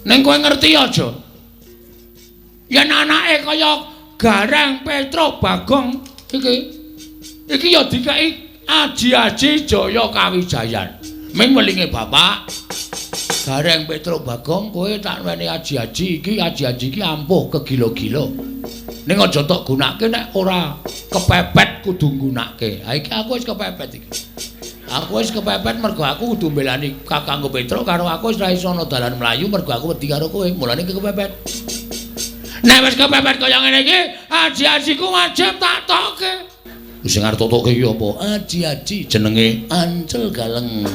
Ning kowe ngerti aja? Yen anake kaya Gareng Petruk Bagong iki iki ya dikeki aji-aji Jaya Kawijayan. Ming welinge bapak Gareng Petruk Bagong kowe tak weni aji-aji iki, aji-aji iki ampuh kegila-gila. Ning aja tok gunake nek ora kepepet kudu nggunake. Ha iki aku wis kepepet iki. Aku wis kepepet mergo aku kudu mbelani Kakangku Petruk karo aku wis ra iso ana dalan mlayu mergo aku wedi karo kowe. Mulane iki kepepet. Nek wis kepepet kaya ngene iki, aji-ajiku wajib tak tokke. Sing arep totoke iki apa? Aji-aji jenenge Ancel Galeng.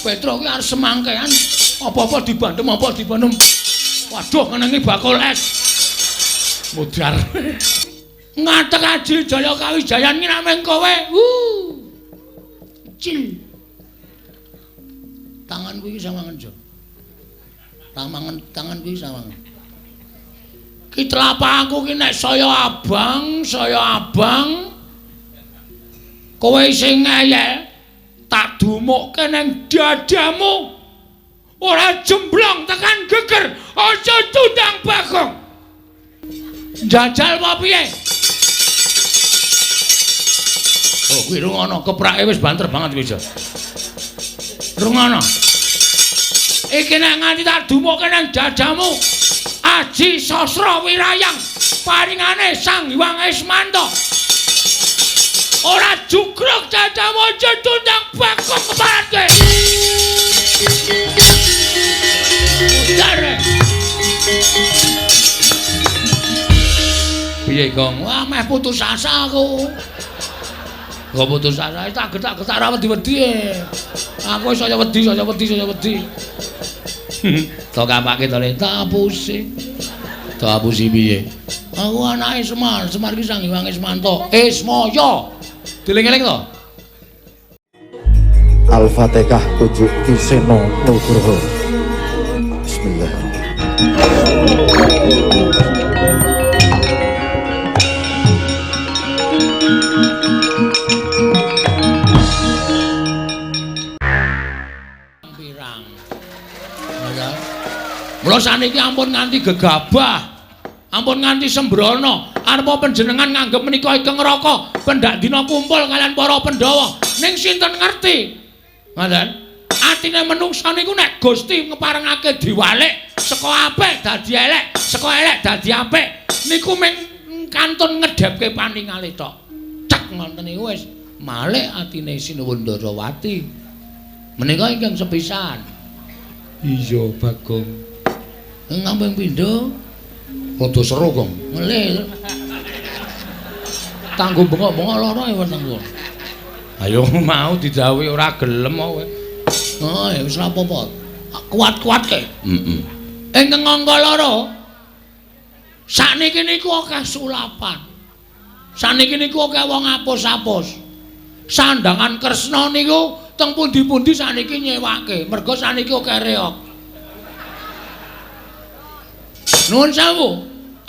Petruk ki arep semangkean apa-apa dibandem, apa dibandem. Waduh, ngenengi bakul es. Mudar. Ngatek aji Jaya Kawijayan ki nek meng kowe. Cil. Tanganku iki sawangen, Jo. Tanganku iki sawangen. Ki telapakku ki nek saya abang, saya abang. Kowe sing ngeyel tak dumukke ning dadamu. Ora jemblong tekan geger, aja tundang Bagong. Jajal apa piye? Oh, kuwi rungono, keprake wis banter banget kuwi, Jo. Rungono. Iki nek nganti tak dumukke nang dadamu, Aji Sasra Wirayang paringane Sang Hyang Ismanto. Ora jugruk dadamu, aja tundang Bagong keparat kowe. Udar. Piye, Gong? Wah, meh putus asa aku. Kok putus asa tak getak-getak ra wedi-wedi. Aku saya wedi, saya wedi, saya wedi. To kapake to le tak apusi. Tak apusi piye? Aku anake Semar, Semar ki Sang Hyang Ismanto. Ismaya. Dieling-eling to. Al-Fatihah pujuk Ki Seno Nugroho. Bismillah. Pirang. Mula saniki ampun nganti gegabah. Ampun nganti sembrono. Arepa panjenengan nganggep menika ingkang neraka, pendak dina kumpul kalian para Pandhawa. Ning sinten ngerti? Ngoten. Atine menungsa niku nek Gusti ngeparengake diwalik saka apik dadi elek, saka elek dadi apik, niku mung kantun ngedhepke paningale tok. Cek ngoten niku wis malik atine Sinuwun Ndarawati. Menika ingkang sepisan. Iya, Bagong. Ngamping pindho rada seru, Gong. Ngelih. Tanggo bengok-bengok lara ya wetengku. Ayo mau didhawuhi ora gelem kowe. Oh, ya wis ora apa-apa. Kuat-kuatke. Heeh. Ingkang angka loro. Sakniki niku akeh sulapan. Sakniki niku akeh wong apus-apus. Sandangan Kresna niku teng pundi-pundi sakniki nyewake. Mergo sakniki akeh reog. Nuwun sewu.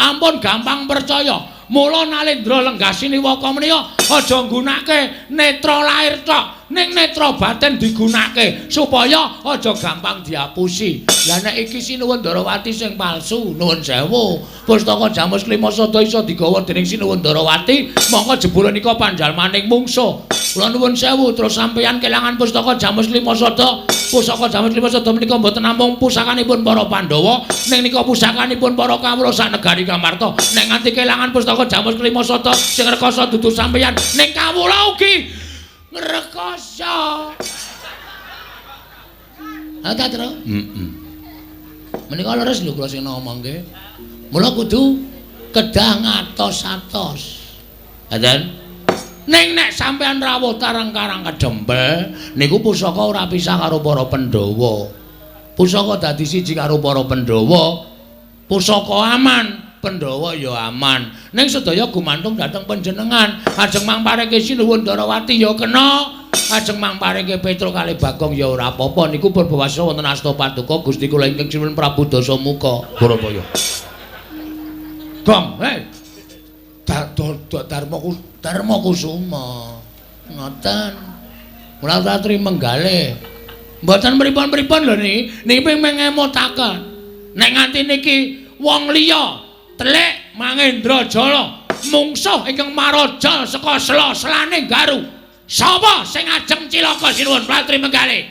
Ampun gampang percaya. Mula Nalendra Lenggah Siniwaka menika aja nggunake netra lair tok, ning netra batin digunake supaya aja gampang diapusi. Lah nek iki Sinuwun Ndarawati sing palsu, nuwun sewu. Pustaka Jamus Klima Sada iso digawa dening Sinuwun Ndarawati, mongko jebule nika panjalmaning mungsuh. Kula nuwun sewu, terus sampeyan kelangan pustaka Jamus Klima Sada. Pusaka Jamus Klima Sada menika mboten namung pusakanipun para Pandhawa, ning nika pusakanipun para kawula sak negari Kamarta. Nek nganti kelangan pustaka Jamus Klima Sada sing rekoso dudu sampeyan, ning kawula ugi ngrekoso. Ha ta, Tru? Heeh. Menika leres lho kula sing ngomongke. Mula kudu kedah ngatos-atos. Ngaten? Ning nek sampeyan rawuh tarang Karang Kedempel niku pusaka ora pisah karo para Pandhawa. Pusaka dadi siji karo para Pandhawa. Pusaka aman, Pandhawa ya aman. Ning sedaya gumantung dhateng panjenengan. Ajeng mangpareke Sinuwun Ndarawati ya kena. Ajeng mangpareke Petruk kalih Bagong ya ora apa-apa. Niku purbawasa wonten asta paduka Gusti kula ingkang sinuwun Prabu Dasamuka. Bharataya. Gong, hei. Darma Kusuma. Ngoten. Kula Ratri Menggale. Mboten pripun-pripun lho niki, niki mung ngemutaken. Nek nganti niki wong liya telik Mangendrajala mungsuh ingkang maraja saka sela-selane Garu. Sapa sing ajeng cilaka sinuwun Ratri Menggale?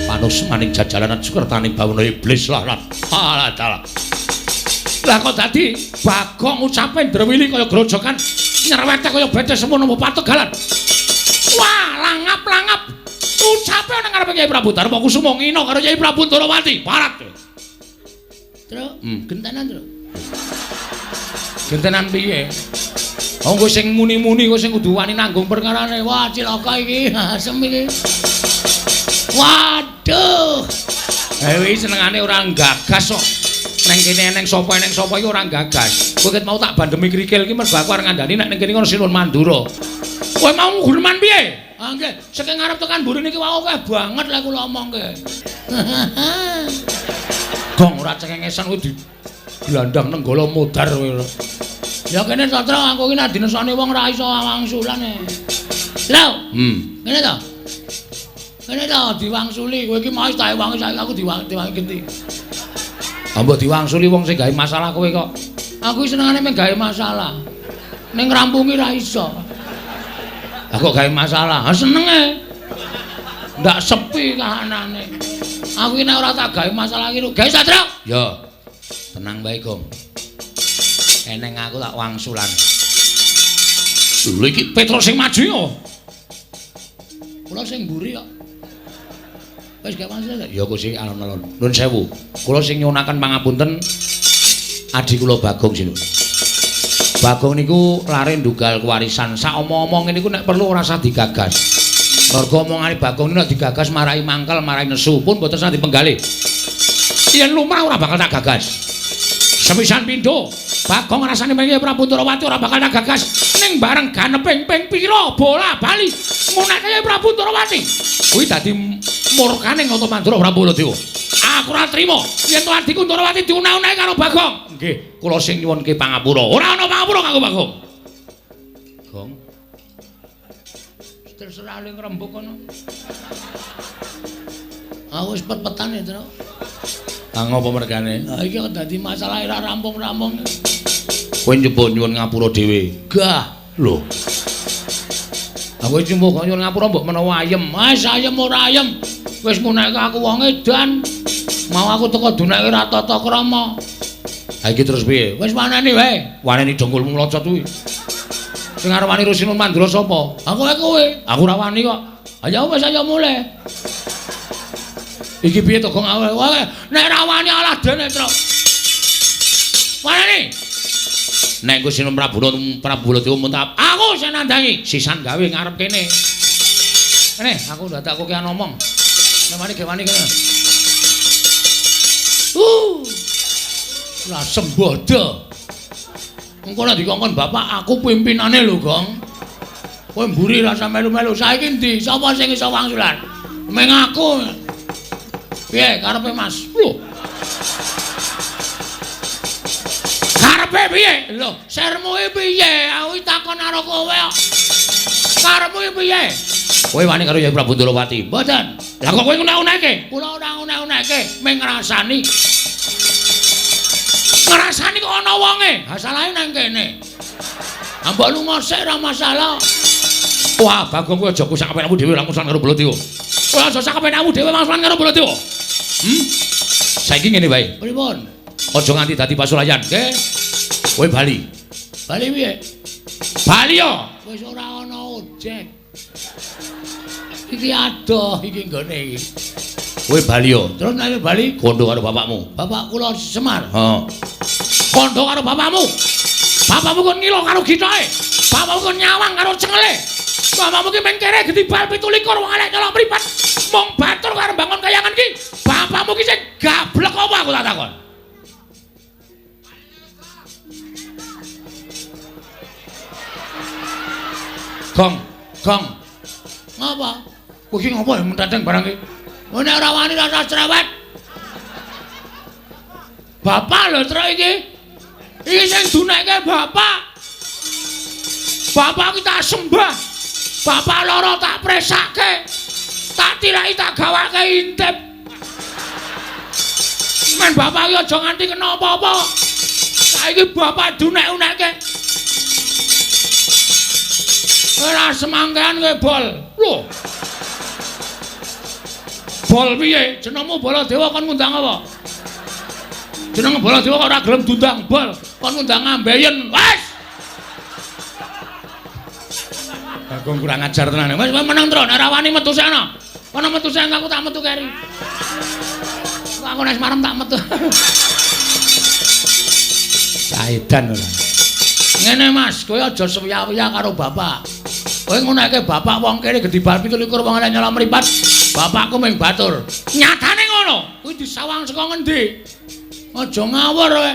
Panus maning jajalanan sukertaning bawana iblis lah lah. Alah dalah. Lah kok dadi Bagong ucape ndrewili kaya grojokan nyerwete kaya bete semono pategalan. Wah, langap-langap ucape nang ngarepe Kyai Prabu Darma Kusuma ngina karo Kyai Prabu Ndorowati. Parat. Truk, gentenan, Truk. Gentenan piye? Oh, kowe sing muni-muni kowe sing kudu wani nanggung perkarane. Wah, cilaka iki. Asem iki. Waduh. Dewi senengane ora nggagas kok. Neng kene eneng sapa iki ora nggagas. Kowe ket mau tak bandemi krikil iki mergo aku arep ngandani nek ning kene kono Sinuwun Mandura. Kowe mau guneman piye? Ah nggih, saking ngarep tekan mburi niki wau akeh banget lek kula omongke. Gong ora cengengesan kowe di glandang nenggala modar kowe. Ya kene Satra aku iki nek dinesane wong ora iso wangsulan e. Lho. Ngene to. Kene to diwangsuli, kowe iki mau tak wangi saiki aku diwangi genti. Mbok diwangsuli wong sing gawe masalah kowe kok. Aku senengane mung gawe masalah. Ning ngrampungi ra iso. Lah kok gawe masalah? Ha senenge. Ndak sepi kahanane. Aku iki nek ora tak gawe masalah iki gawe Satra. Ya. Tenang wae, Gong. Eneng aku tak wangsulan. Lho iki Petro sing maju yo. Kula sing mburi kok. Wis gak masalah. Ya Gusti alon-alon. Nuwun sewu. Kula sing nyuwunaken pangapunten adhi kula Bagong sinuwun. Bagong niku lare ndugal kewarisan. Sak omong-omong niku nek perlu ora usah digagas. Mergo omongane Bagong niku nek digagas marai mangkel, marai nesu pun mboten usah dipenggalih. Yen lumrah ora bakal tak gagas. Sepisan pindho, Bagong rasane mengke Prabu Ndorowati ora bakal tak gagas. Ning bareng ganeping ping pira bola bali ngunake Prabu Ndorowati. Kuwi dadi murkane Nata Mandura Prabu Baladewa. Aku ora trima yen to adhiku Ndorowati diunah-unahi karo Bagong. Nggih, kula sing nyuwunke pangapura. Ora ana pangapura kanggo Bagong. Gong. Terserah le ngrembug kono. Aku wis pet-petan ya, Truk. Ah ngopo mergane? Ha iki kok dadi masalah ora rampung-rampung. Kowe nyoba nyuwun ngapura dhewe. Gah. Lho. Aku iki mbok nyuwun ngapura mbok menawa ayem. Wis ayem ora ayem. Wis nguneke aku wong edan. Mau aku teko duneke ora tata krama. Ha iki terus piye? Wis waneni wae. Waneni dongkulmu mlocot kuwi. Sing arep wani Sinuwun Mandura sapa? Aku wae kowe. Aku ora wani kok. Ayo wis ayo mulih. Iki piye to Gong? Nek ora wani alah dene, Truk. Waneni. Nek engko Sinuwun Prabu Baladewa muntah, aku sing nandangi. Sisan gawe ngarep kene. Kene, aku dadak kokean omong. Nek wani ge wani kene. Lah sembodo. Engko nek dikongkon bapak aku pimpinane lho, Gong. Kowe mburi rasa melu-melu. Saiki endi? Sapa sing iso wangsulan? Meng aku. Piye karepe Mas? Lho. Karepe piye? Lho, sermu iki piye? Aku takon karo kowe kok. Karepmu iki piye? Kowe wani karo Kyai Prabu Ndorowati? Mboten. Lah kok kowe ngunek-uneke? Kula ora ngunek-uneke, mung ngrasani. Ngrasani kok ana wonge. Ha salahe nang kene. Ha mbok lunga sik ora masalah. Wah, Bagong kowe aja kusak kepenakmu dhewe langsung karo Baladewa. Kowe aja sak kepenakmu dhewe langsung karo Baladewa. Saiki ngene wae. Pripun? Aja nganti dadi pasulayan, nggih. Kowe bali. Bali piye? Bali yo. Wis ora ana ojek. Iki adoh iki nggone iki. Kowe bali yo. Terus nek bali kondo karo bapakmu. Bapak kula Semar. Heeh. Kondo karo bapakmu. Bapakmu kon ngilo karo githoke. Bapakmu kon nyawang karo cengele. Bapakmu ki mengkere gedibal 27 wong elek nyolong mripat. Mung batur karo bangun kayangan ki. Bapakmu ki sing gablek apa aku tak takon. Gong. Gong. Ngapa? Kowe iki ngapa menteteng barang iki? Kowe nek ora wani rasa cerewet. Bapak lho truk iki. Iki sing dunekke bapak. Bapak iki tak sembah. Bapak loro tak presake. Tak tilaki tak gawake intip. Men bapak iki aja nganti kena apa-apa. Saiki bapak dunek-unekke. Ora semangkean kowe bol. Lho. Bol piye? Jenengmu Baladewa kon ngundang apa? Jeneng Baladewa kok ora gelem diundang bol, kon ngundang ambeien. Wes. Bagong kurang ajar tenan. Wes meneng tro, nek ora wani metu sana. Kono metu sing aku tak metu keri. Aku nek marem tak metu. Saedan ora. Ngene Mas, kowe aja sewiya-wiya karo bapak. Kowe nguneke bapak wong kene gedhi bal 27 wong elek nyolong mripat. Bapakku ming batur. Nyatane ngono. Kuwi disawang saka ngendi? Aja ngawur kowe.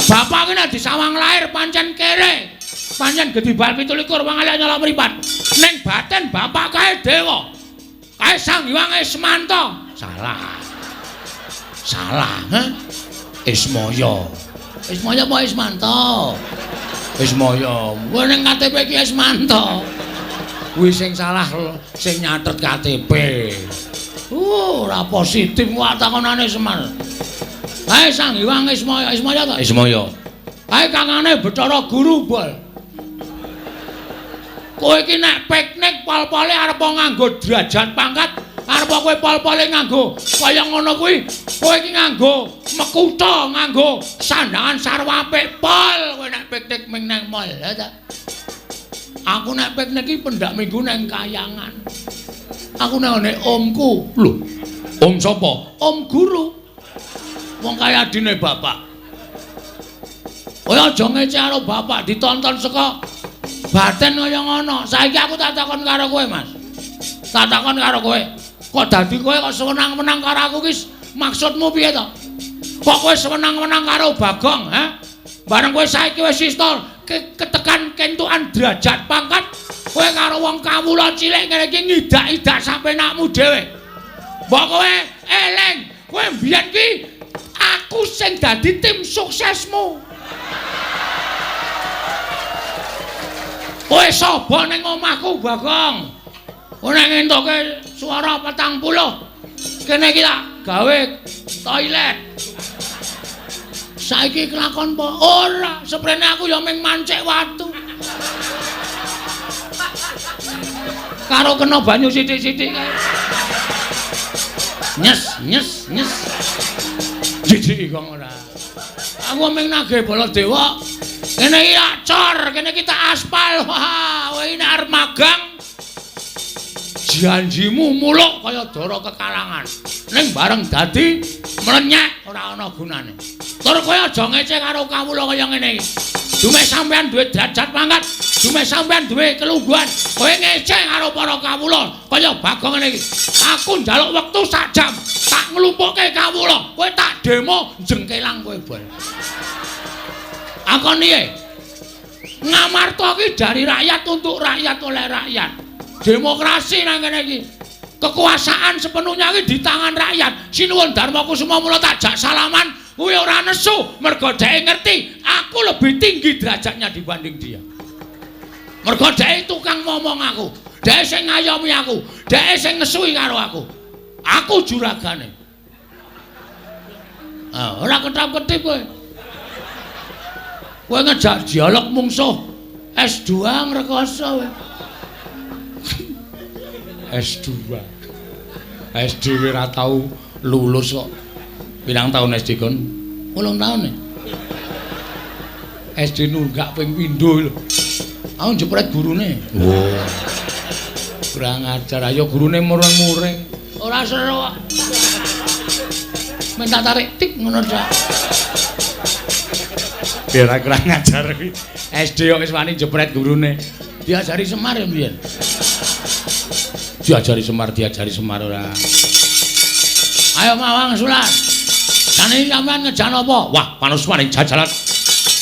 Bapak ki nek disawang lahir pancen kere. Pancen gedhi bal 27 wong elek nyolong mripat. Ning batin bapak kae dewa. Kae Sang Hyang Ismanta. Salah. Salah, ha? Ismaya. Ismaya apa Ismanta? Ismaya. Kuwi ning KTP iki Ismanta. Kuwi sing salah sing nyatet KTP. Ora positif kok takonane Semar. Kae Sang Hyang Ismaya, Ismaya ta? Ismaya. Kae kangane Bathara Guru, Bol. Kowe iki nek piknik pol-pole arep nganggo derajat pangkat, arep kowe pol-pole nganggo kaya ngono kuwi, kowe iki nganggo mekutha, nganggo sandangan sarwa apik pol. Kowe nek piknik ming nang mall, ya ta? Aku nek piknik iki pendak minggu nang Kayangan. Aku nek ngene omku. Lho, om sapa? Om guru. Wong kaya adine bapak. Kowe aja ngece karo bapak, ditonton saka batin kaya ngono. Saiki aku tak takon karo kowe, Mas. Tak takon karo kowe. Kok dadi kowe kok sewenang-wenang karo aku ki maksudmu piye to? Kok kowe sewenang-wenang karo Bagong, ha? Bareng kowe saiki wis iso ketekan kentukan derajat pangkat, kowe karo wong kawula cilik ngene iki ngidak-idak sampenakmu dhewe. Mbok kowe eling, kowe mbiyen ki aku sing dadi tim suksesmu. Kowe sapa ning omahku, Bagong? Kowe nek ngentuke swara 40, kene iki tak gawe toilet. Saiki kelakon apa? Ora, seprene aku ya mung mancik watu. Karo kena banyu sithik-sithik kae. Nyes, nyes, nyes. Jijik kok ora. Aku mung nagih Baladewa. Kene iki tak cor, kene iki tak aspal. Wah, kowe iki nek arep magang janjimu muluk kaya dara kekalangan. Ning bareng dadi mlenyek ora ana gunane. Tur kowe aja ngece karo kawula kaya ngene iki. Dumeh sampean duwe derajat pangkat, dumeh sampean duwe kelungguhan, kowe ngece karo para kawula kaya Bagong ngene iki. Aku njaluk wektu sak jam, tak nglumpukke kawula, kowe tak demo jengkelang kowe bol. Akon piye? Ngamarta ki dari rakyat untuk rakyat oleh rakyat. Demokrasi nang kene iki. Kekuasaan sepenuhnya iki di tangan rakyat. Sinuwun Darma Kusuma mula tak jak salaman kuwi ora nesu, mergo dheke ngerti aku lebih tinggi derajatnya dibanding dia. Mergo dheke tukang ngomong aku, dheke sing ngayomi aku, dheke sing ngesui karo aku. Aku juragane. Ah, ora ketap-ketip kowe. Kowe ngejak dialog mungsuh S2 ngrekoso kowe. S2. SD ora tau lulus kok. Pirang taun SD kon? 8 taun e. SD nunggak ping pindho lho. Aku jepret gurune. Oh. Kurang ajar, ayo gurune mureng-mureng. Ora seru kok. Minta tarik tik ngono tok. Biar kurang ajar kuwi. SD kok wis wani jepret gurune. Diajari Semar ya mbiyen. Diajari Semar, diajari Semar ora. Ayo Mawang Sulan. Jane sampean ngejan apa? Wah, panuswane jajalan.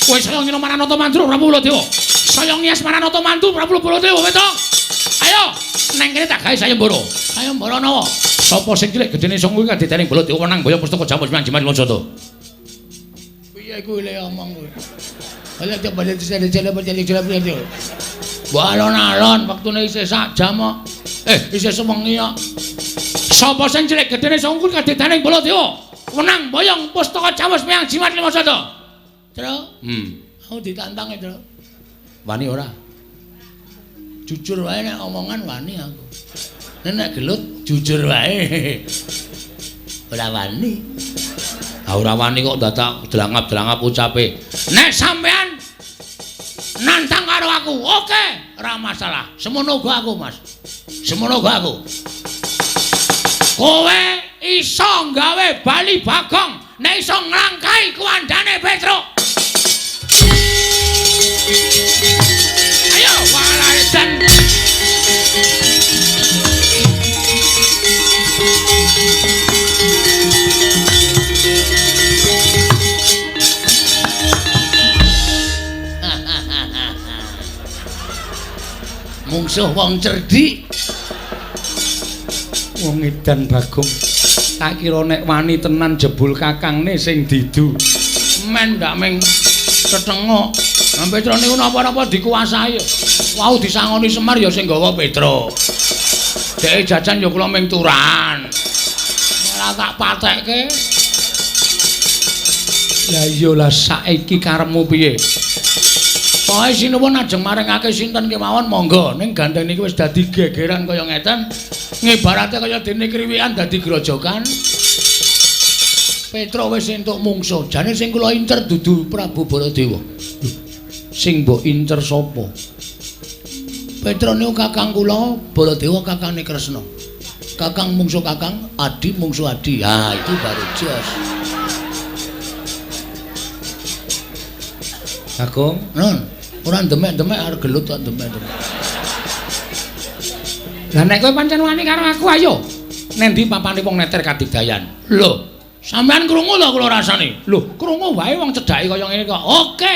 Kowe saya ngene Maranata Mandra Prabu Baladewa. Saya ngias Maranata mantu Prabu Baladewa Petruk. Ayo, neng kene tak gawe sayembara. Sayembara nawa? Sapa sing cilik gedene sanga kuwi kadidane Baladewa wenang boyong pustaka jamus miang jimat lima. Piye kuwi le omong kuwi? Ala coba dicele. Wah alon-alon wektune isih sak jam kok. Isih sewengi kok. Sapa sing cilik gedene sanga kuwi kadidane Baladewa wenang boyong pustaka jamus miang jimat lima sada. Tru. Aku ditantang e, Tru. Wani ora? Jujur wae nek omongan wani aku. Nek gelut jujur wae. Ora wani. Ha ora wani kok dadak dlangap-dlangap ucape. Nek sampean nantang karo aku, oke, ora masalah. Semono uga aku, Mas. Semono uga aku. Kowe iso gawe bali Bagong nek iso nglangkai kuwandane Petruk. Ayo walaedan. Mungsuh wong cerdik. Wong edan Bagong. Tak kira nek wani tenan jebul kakangne sing didu. Men ndak ming tetengok. Lah Petruk niku napa-napa dikuasai. Wau disangoni Semar ya sing gawa Petruk. Dheke jajan ya kula ming turan. Malah tak patekke. Lah iya lah saiki karepmu piye? Pokoke sinuwun ajeng maringake sinten kemawon monggo. Ning gandeng niki wis dadi gegeran kaya ngeten. Ngibarate kaya dene kriwikan dadi grojokan. Petruk wis entuk mungsuh. Jane sing kula incer dudu Prabu Baladewa. Sing mbok incer sapa? Petruk niku kakang kula, Baladewa kakangne Kresna. Kakang mungsuh kakang, adi mungsuh adi. Ha, itu baru jos. Bagong, nun, ora demek-demek arep gelut kok demek-demek. Lah nek kowe pancen wani karo aku ayo. Nendi papane wong neter kadigdayan? Lho, sampean krungu to kula rasane? Lho, krungu wae wong cedhake kaya ngene kok. Oke.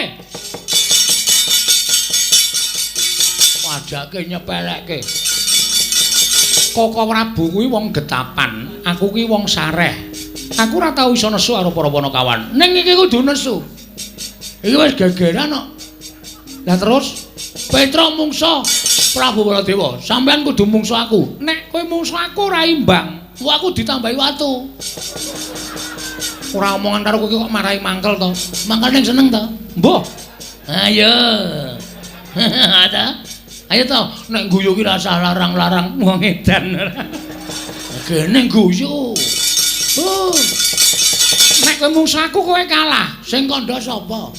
Wajake nyepelekke. Koko Prabu kuwi wong getapan, aku kuwi wong sareh. Aku ora tau iso nesu karo para panakawan. Ning iki kudu nesu. Iki wis gegeran kok. Lah terus Petruk mungsuh Prabu Baladewa, sampean kudu mungsuh aku. Nek kowe mungsuh aku ora imbang, wah aku ditambahi watu. Ora omongan karo kowe kok marahi mangkel to. Mangkel ning seneng to? Mbuh. Ayo. Ada. Ayo to, nek guyu ki rasah larang-larang wong edan. Kene guyu. Nek kowe mungsuh aku kowe kalah. Sing kandha sapa?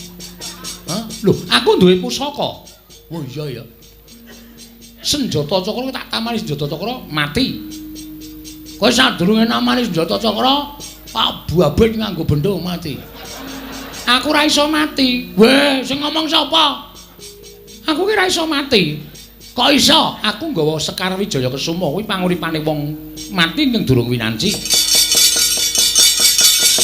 Hah? Lho, aku duwe pusaka. Oh iya ya. Senjata cakra tak tamani senjata cakra mati. Kowe sadurunge namani senjata cakra, Pak Babit nganggo bendho mati. Aku ora iso mati. Weh, sing ngomong sapa? Aku ki ora iso mati. Kok iso? Aku nggawa Sekar Wijaya Kesuma kuwi panguripane wong mati ning durung winanci.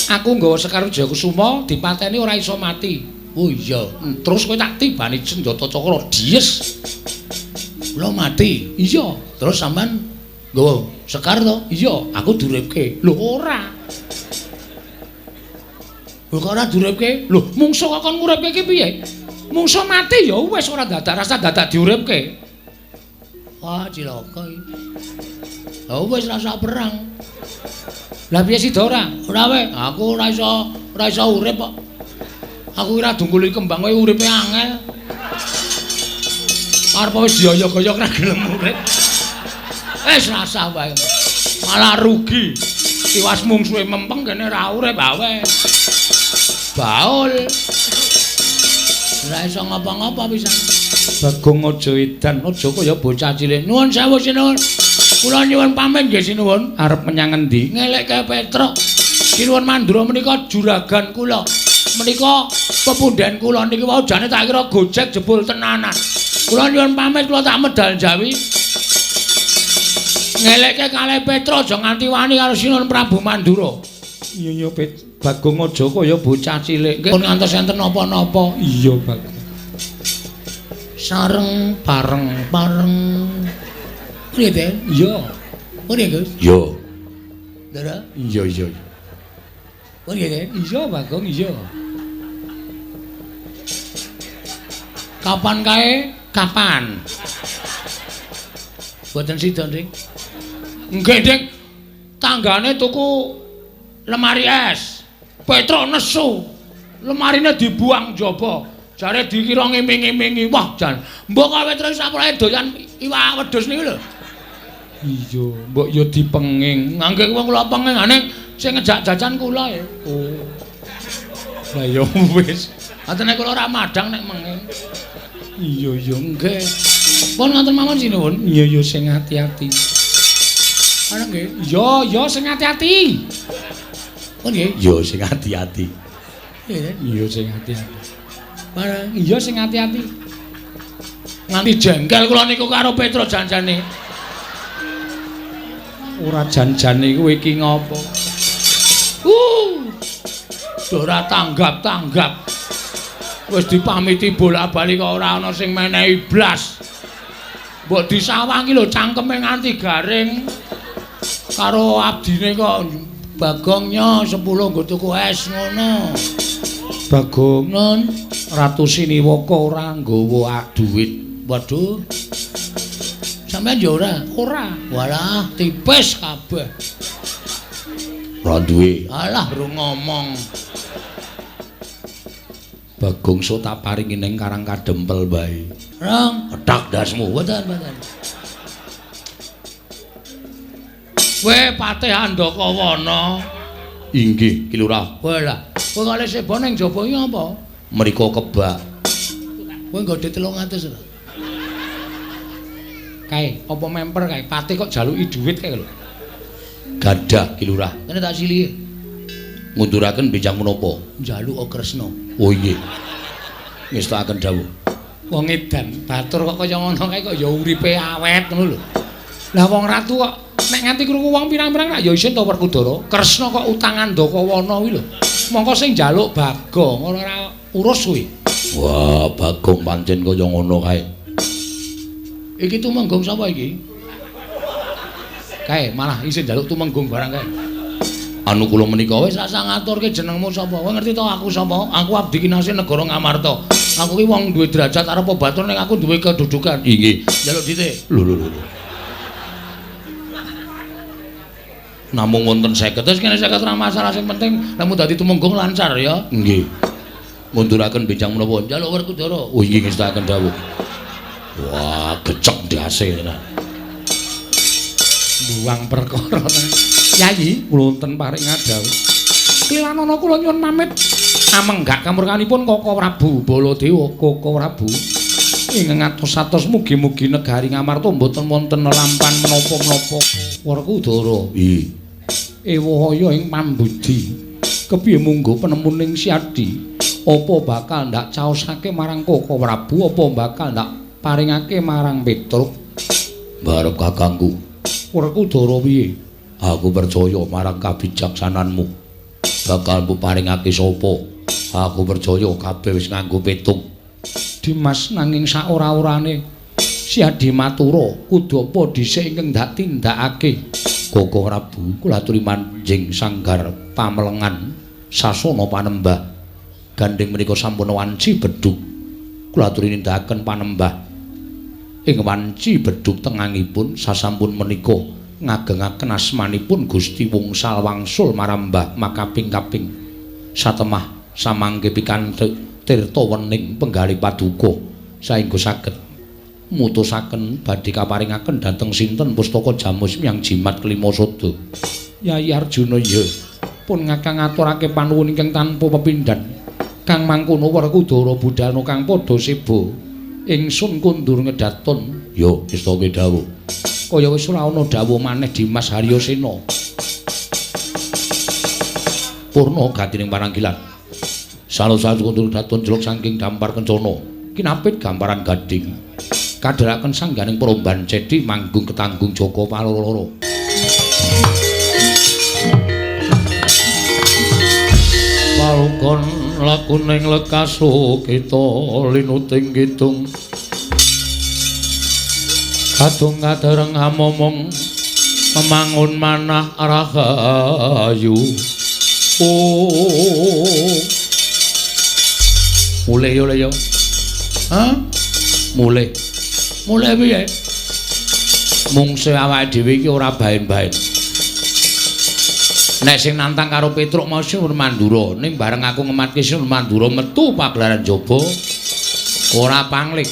Aku nggawa Sekar Wijaya Kesuma dipateni ora iso mati. Oh iya, terus kowe tak tibani senjata cakra dies. Kula mati. Iya, terus sampean nggawa sekar to? Iya, aku duripke. Lho ora. Lho kok ora duripke? Lho, mungsuh kok kon nguripke iki piye? Mungsuh mati ya wis ora dadak rasa dadak diuripke. Wah, cilaka iki. Lah wis rasa perang. Lah piye sida ora? Ora wae, aku ora iso urip kok. Aku ora dungkuli kembang kowe uripe angel. Arep wis dioyok-oyok ora gelem urip. Wis rasah wae. Malah rugi. Tiwas mungsuhe mempeng kene ora urip awe. Baul. Ora iso ngapa-ngapa pisan. Bagong aja edan, aja kaya bocah cilik. Nuwun sewu sinuwun. Kula nyuwun pamit nggih sinuwun. Arep menyang endi? Ngelekke Petruk. Sinuwun Mandura menika juragan kula. Menika pepundhen kula niki wau jane tak kira gojek jebul tenanan. Kula nyuwun pamit kula tak medal Jawi. Ngelekke kalih Petruk aja nganti wani karo Sinuwun Prabu Mandura. Iya iya Bagong aja kaya bocah cilik. Nggih pun ngantos enten napa-napa. Iya Bagong. Sareng bareng bareng. Piye, Den? Iya. Piye, Gus? Iya. Ndara? Iya, iya. Piye, Den? Iya, Bagong, iya. Kapan kae? Kapan? Mboten sida, Dik. Nggih, Dik. Tanggane tuku lemari es. Petruk nesu. Lemarine dibuang njaba. Jare dikira ngiming-imingi. Wah, jan. Mbok kok Petruk sapurae doyan iwak wedhus niku lho. Iya, mbok ya dipenging. Ngangge wong kula penging ning sing ngejak jajan kula ya. Oh. Lah ya wis. Atene kula ora madhang nek menging. Iya, iya, nggih. Pun ngoten mawon sinuwun. Iya, iya, sing ati-ati. Ana nggih. Iya, iya, sing ati-ati. Pun nggih. Iya, sing ati-ati. Iya, iya, sing ati-ati. Barang iya sing ati-ati. Nganti jengkel kula niku karo Petro janjane. Ora janjane kowe iki ngopo? Ora tanggap-tanggap. Wis dipamiti bola-bali kok ora ana sing menehi blas. Mbok disawangi lho cangkeme nganti garing. Karo abdine kok Bagong nyo 10 nggo tuku es ngono. Bagong nun Ratu Siniwaka ora nggawa dhuwit. Waduh. Sampeyan ya ora? Ora. Walah, tipis kabeh. Ora duwe. Alah, ro ngomong. Bagong so tak paringi ning Karang Kadempel wae. Rong, Kethak ndasmu. Mboten, mboten. Kowe Patih Andakawana. Inggih, Ki Lurah. Walah, kowe kok seba ning jaba iki apa? Mriko kebak. Kowe nggo 300 lho. Kae, apa memper kae? Patih kok jaluki dhuwit kae lho. Gadah, Ki Lurah. Kene tak silihe. Ngunduraken benjang menapa? Njaluk Kresna. Oh inggih. Ngestakaken dawuh. Wong edan batur kok kaya ngono kae kok ya uripe awet ngono lho. Lah wong ratu kok nek nganti krungu wong pirang-pirang lak ya isin to Werkudara. Kresna kok utang Andakawana kuwi lho. Mongko sing njaluk Bagong ora urus kuwi. Wah, Bagong pancen kaya ngono kae. Iki tumenggung sapa iki? Kae malah isin njaluk tumenggung barang kae. Anu kula menika wis rasa ngaturke jenengmu sapa? Kowe ngerti to aku sapa? Aku abdi kinasih negara Ngamarta. Aku ki wong duwe derajat arep batur ning aku duwe kedudukan. Inggih. Njaluk dhite. Lho lho lho. Namung wonten 50. Terus kene 50 ora masalah, sing penting lemu dadi tumenggung lancar ya. Nggih. Ngunduraken benjang menapa? Njaluk Werkudara. Oh inggih ngestakaken dawuh. Wah, gecek ndase tenan. Buang perkara. Yayi, kula wonten paring ngadhawuh. Klilanana kula nyuwun pamit. Amenggak kamurkanipun Koko Prabu Baladewa, Koko Prabu. Ing ngatos-atos mugi-mugi negari Ngamarta mboten wonten lampan menapa-menapa. Werkudara. Nggih. Ewahaya ing pambudi. Kepiye munggo penemuning Siadi? Apa bakal ndak caosake marang Koko Prabu apa bakal ndak paringake marang Petruk? Barep kakangku. Werkudara piye? Aku percaya marang kabijaksananmu. Bakal mbok paringake sapa? Aku percaya kabeh wis nganggo petung. Dimas nanging saora-orane Siadi matura kudu apa dhisik ingkang ndak tindakake. Koko Prabu kula aturi manjing sanggar pamelengan sasana panembah. Gandeng menika sampun wanci bedhug. Kula aturi nindakaken panembah. Ing wanci bedhug tengangipun sasampun menika ngagengaken asmanipun Gusti Wungsal wangsul marambah makaping-kaping satemah samangke pikantuk tirta wening penggalih paduka saengga saged mutusaken badhe kaparingaken dhateng sinten pustaka jamus miyang jimat kelima sada. Yayi Arjuna iya pun ngakang ngaturake panuwun ingkang tanpa pepindhan kang mangkono Werkudara budalna kang padha seba ingsun kundur ngedaton. Yo ngestake dawuh. Kaya wis ora ana dawuh maneh Dimas Haryosena. Purna gatining paranggilan. Salosa kundur daton jeluk saking dampar kencana. Kinapit gamparan gading. Kadheraken sangganing peromban cedi manggung ketanggung Joko Paloro. Palukon lakuning lekaso kita linuting kidung. Kadung kadereng amomong memangun manah rahayu. Oh. Mulih yo le yo. Hah? Mulih. Mulih piye? Mungsuh awake dhewe iki ora baen-baen. Nek sing nantang karo Petruk mau Sinuwun Mandura, ning bareng aku ngematke Sinuwun Mandura metu pagelaran jaba ora pangling.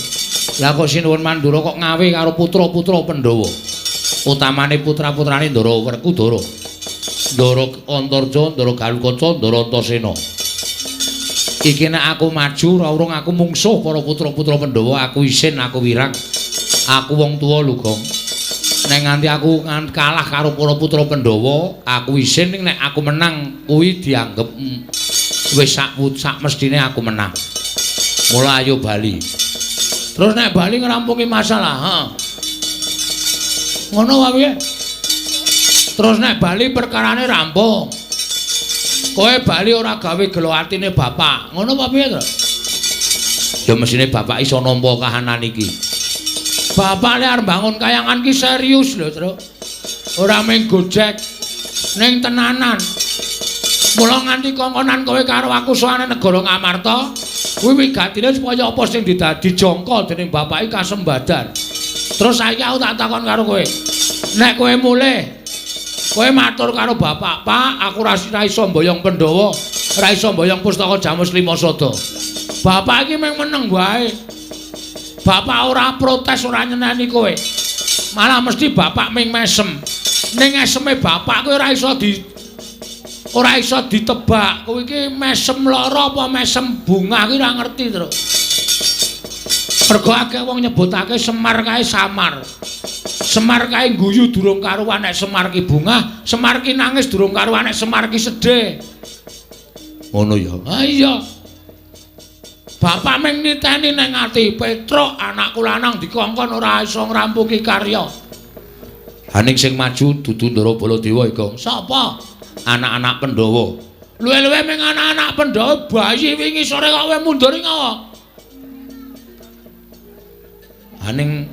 Lah kok Sinuwun Mandura kok ngawe karo putra-putra Pandhawa. Utamane putra-putrane Ndara Werkudara. Ndara Antarja, Ndara Galukaca, Ndara Antasena. Iki nek aku maju ora urung aku mungsuh para putra-putra Pandhawa, aku isin, aku wirang. Aku wong tuwa lho, Gong. Nek nganti aku kalah karo para putra Pandhawa, aku isin, ning nek aku menang kuwi dianggep wis sak mestine aku menang. Mula ayo bali. Terus nek bali ngrampungi masalah, heeh. Ngono wae piye? Terus nek bali perkarane rampung. Kowe bali ora gawe gelo atine bapak. Ngono apa piye to? Ya mesine bapak iso nampa kahanan iki. Bapak lek arep bangun kayangan ki serius lho, Truk. Ora mung gojek ning tenanan. Mula nganti kongkonan kowe karo aku sowane negara Ngamarta, kuwi wigatine supaya apa sing didadi jangka dening bapak iki kasembadan. Terus saiki aku tak takon karo kowe. Nek kowe mulih, kowe matur karo bapak, "Pak, aku ora iso mboyong Pandhawa, ora iso mboyong pustaka Jamus Lima Sada." Bapak iki mung meneng wae. Bapak ora protes, ora nyeneni kowe. Malah mesti bapak ming mesem. Ning eseme bapak kowe ora iso ditebak. Kowe iki mesem lara apa mesem bungah kuwi ora ngerti, Truk. Mergo akeh wong nyebutake Semar kae samar. Semar kae guyu durung karuan nek Semar ki bungah, Semar ki nangis durung karuan nek Semar ki sedih. Ngono ya. Ha iya. Bapak ming niteni nang ati, Petruk anakku lanang dikongkon ora iso ngrampungi karya. Ha ning sing maju dudu Ndara Baladewa iki. Sapa? Anak-anak Pandhawa. Luwe-luwe ming anak-anak Pandhawa bayi wingi sore kok kowe mundur iki ngapa? Ha ning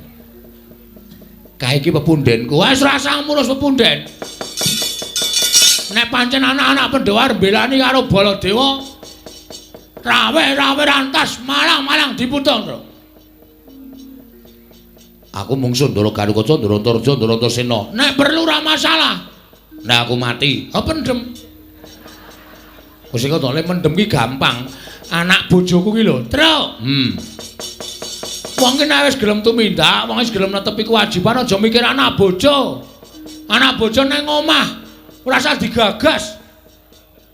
kae iki pepundhenku. Wis ora usah ngurus pepunden. Nek pancen anak-anak Pandhawa arep mbelani karo Baladewa, rawe-rawe rantas malang-malang diputung, Truk. Aku mungsuh Ndara Garukaca, Ndara Antarja, Ndara Antasena. Nek perlu ora masalah. Nek aku mati, ha pendem. Wis kok le mendem ki gampang. Anak bojoku ki lho, Truk. Wong ki nek wis gelem tumindak, wong wis gelem netepi kewajiban aja mikir anak bojo. Anak bojo nang omah ora usah digagas.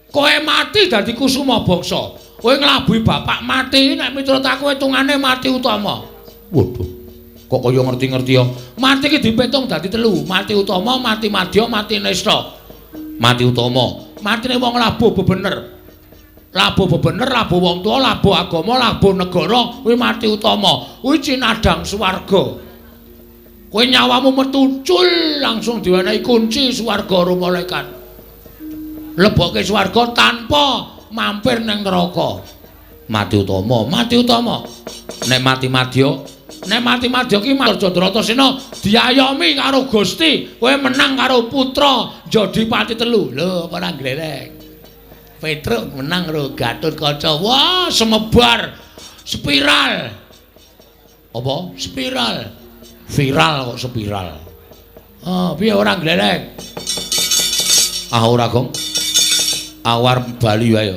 Kowe mati dadi kusuma bangsa. Kowe nglabuhi bapak mati nek miturut aku hitungane mati utama. Waduh. Kok kaya ngerti-ngerti ya. Mati ki dipitung dadi telu, mati utama, mati madya, mati nista. Mati utama, matine wong labuh bebener. Labuh bebener, labuh wong tuwa, labuh agama, labuh negara, kuwi mati utama. Kuwi cinadang swarga. Kowe nyawamu metu cul langsung diwenehi kunci swarga karo malaikat. Lebokke swarga tanpa mampir ning neraka. Mati utama, mati utama. Nek mati madya, nek mati madya ki Arjuna diayomi karo Gusti, kowe menang karo putra Jodipati telu. Lho, ora glerek. Petruk menang karo Gatotkaca. Wah, semebar spiral. Apa? Spiral. Viral kok spiral. Ah, piye ora glerek? Ah ora, Gong. Awar bali wae.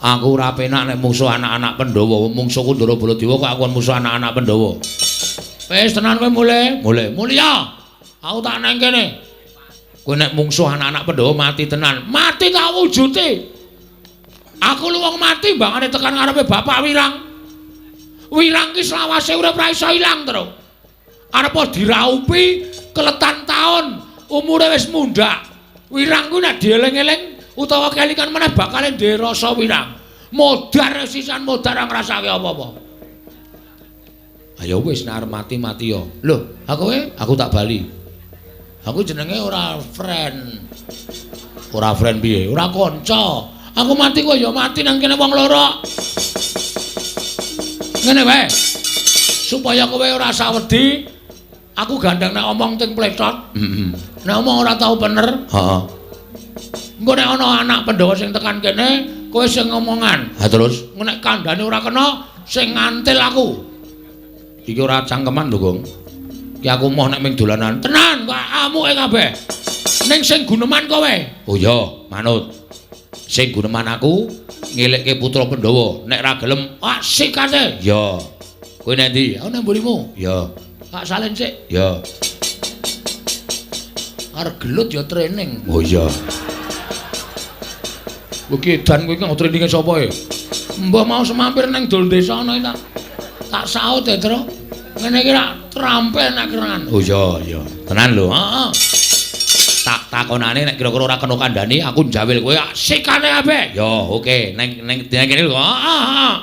Aku ora penak nek mungsuh anak-anak Pandhawa. Mungsuhku Ndara Baladewa kok aku musuh anak-anak Pandhawa. Wis tenan kowe mulih. Mulih. Mulya. Aku tak nang kene. Kowe nek mungsuh anak-anak Pandhawa mati tenan. Mati tak wujude. Aku lu wong mati mbangane tekan ngarepe Bapak Wirang. Wirang ki selawase urip ora iso ilang, Truk. Arep diraupi keletan taun, umure wis mundhak. Wirang kuwi nek dieling-eling utawa kelingan meneh bakal ndek rasa wirang. Modar sisan modar ngrasake apa-apa. Ayo wis nek arep mati-mati ya. Lho, aku kowe, aku tak bali. Aku jenenge ora friend. Ora friend piye? Ora kanca. Aku mati kowe ya mati nang kene wong loro. Ngene wae. Supaya kowe ora sawedi, Aku gandeng nek omong ting pletot. Heeh. Nek omong ora tau bener. Heeh. Engko nek ana anak Pandhawa sing tekan kene, kowe sing ngomongan. Ha terus? Engko nek kandhane ora kena, sing ngantil aku. Iki ora cangkeman lho, Gong. Ki aku moh nek ming dolanan. Tenan, kok amuke kabeh. Ning sing guneman kowe. Oh iya, manut. Sing guneman aku ngelekke putra Pandhawa. Nek ra gelem, ah sikate. Ya. Kowe nek ndi? Aku nang mburimu. Ya. Tak salin sik. Ya. Arep gelut ya training. Oh iya. Kowe iki edan kowe iki nggo traininge sapa e? Mbah mau semampir nang dol desa ana iki tak saut e, Tru. Ngene iki rak trampil nek kerangan. Oh iya, iya. Tenan lho. Heeh. Tak takonane nek kira-kira ora kena kandhani aku njawil kowe. Sikane kabeh. Ya, oke. Neng neng kene lho. Heeh, heeh.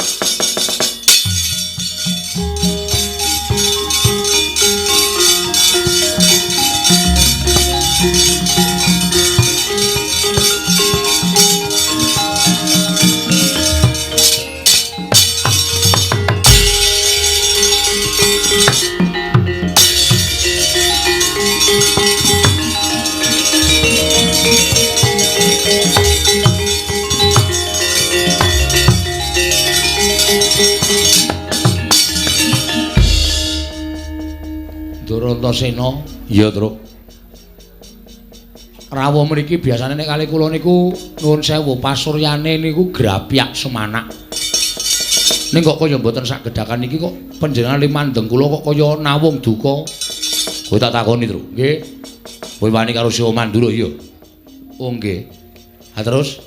Durantasena. Iya, Truk. Rawuh mriki biasane nek kali kula niku nuwun sewu pasuryane niku grapyak semanak. Ning kok kaya mboten sak gedhakan iki kok panjenengan limandeng kula kok kaya nawung duka. Kowe tak takoni, Truk. Nggih. Kowe wani karo Siwa Mandura iya? Oh nggih. Ha terus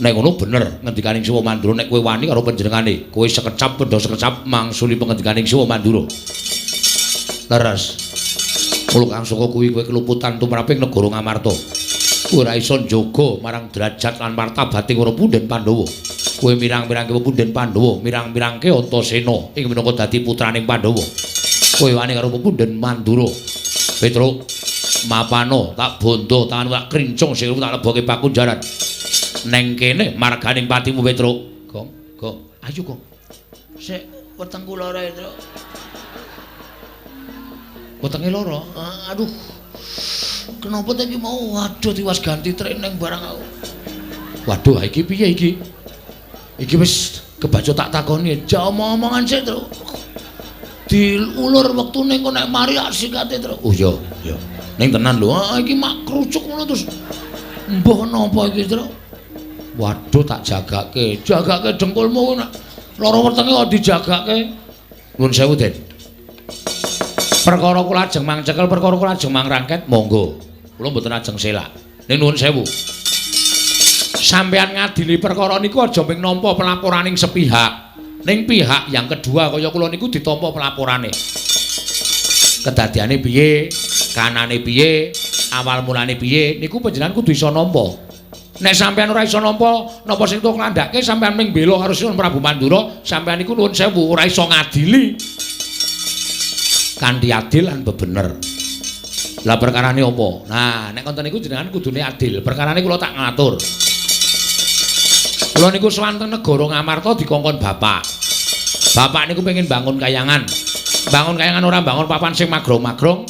nek ngono bener ngendikaning Siwa Mandura nek kowe wani karo panjenengane, kowe sekecap pendha sekecap mangsuli pengendikaning Siwa Mandura. Leres. Mula kang saka kuwi kowe keluputan tumraping negara Ngamarta. Kowe ora iso njaga marang derajat lan martabating para punden Pandhawa. Kowe mirang-mirangke punden Pandhawa, mirang-mirangke Antasena ing minangka dadi putraning Pandhawa. Kowe wani karo punden Mandura. Petruk, mapano tak bondo tanganmu tak krincung sikilmu tak leboke pakunjaran. Neng kene marganing patimu Petruk. Gong, gong. Ayo, Gong. Sik wetengku lara, Petruk. Wetenge lara. Aduh. Kenapa ta iki mau? Waduh, tiwas ganti training barang aku. Waduh, iki piye iki? Iki wis kebaca tak takoni. Ja omong-omongan sik, Truk. Diulur wektune engko nek mari ak sikate, Truk. Oh iya, iya. Ning tenan lho. Ah, iki mak krucuk ngono terus. Mbah napa iki, Truk? Waduh, tak jagake. Jagake dengkulmu nek lara wetenge kok dijagake. Nuwun sewu, Den. Perkara kula ajeng mangcekel, perkara kula ajeng mangrangket, monggo. Kula mboten ajeng selak. Ning nuwun sewu. Sampeyan ngadili perkara niku aja mung nampa pelaporaning sepihak. Ning pihak yang kedua kaya kula niku ditampa pelaporane. Kedadiane piye, kanane piye, awal mulane piye, niku panjenengan kudu iso nampa. Nek sampeyan ora iso nampa, napa sing tok nglandhake sampeyan ming bela karo Sinuwun Prabu Mandura, sampeyan niku nuwun sewu ora iso ngadili kanthi adil lan bebener. Lah perkarane apa? Nah, nek konten niku jenengan kudune adil. Perkarane kula tak ngatur. Kula niku sowan teng negara Ngamarta dikongkon bapak. Bapak niku pengen bangun kayangan. Bangun kayangan ora bangun papan sing magrong-magrong,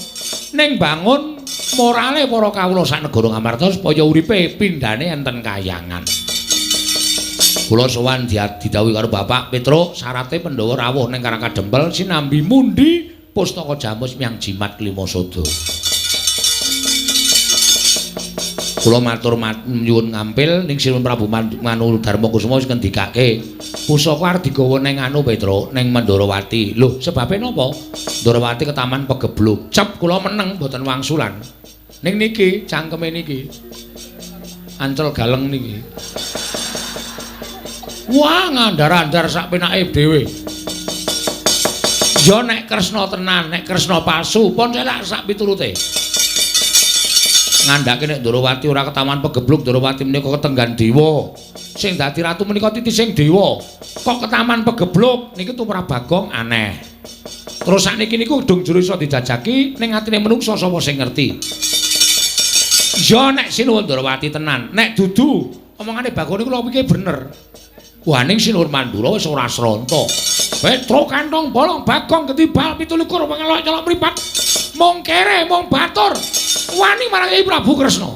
ning bangun morale para kawula sak negara Ngamarta supaya uripe pindhane enten kayangan. Kula sowan didhawuhi karo bapak Petruk, syarate Pandhawa rawuh ning Karang Kadempel sinambi mundi pustaka jamus miang jimat klima sada. Kula matur nyuwun ngampil ning Sinuwun Prabu Manu Darma Kusuma wis ngendikake pusaka arep digawa ning anu Petruk ning Mandrawati. Lho, sebabe napa? Ndrawati ketaman pegebluk. Cep kula meneng mboten wangsulan. Ning niki cangkeme niki. Ancel galeng niki. Wah, ngandar-andar sak penake dhewe. Ya nek Kresna tenan, nek Kresna palsu, pun selak sak piturute. Ngandhake nek Ndrawati ora ketaman pegebluk, Ndrawati menika ketenggan dewa. Sing dadi ratu menika titising dewa. Kok ketaman pegebluk niki tumrap Bagong aneh. Terus sakniki niku dung jero iso dijajaki ning atine menungsa sapa sing ngerti. Ya nek Sinuwun Ndrawati tenan, nek dudu omongane Bagong niku lho pikir bener. Wah, ning Sinuwun Mandura wis ora sronta. Petro kantong bolong Bagong ketibal 27 pengelok nyelok mripat. Mung kere, mung batur. Wani marang Kyai Prabu Kresna.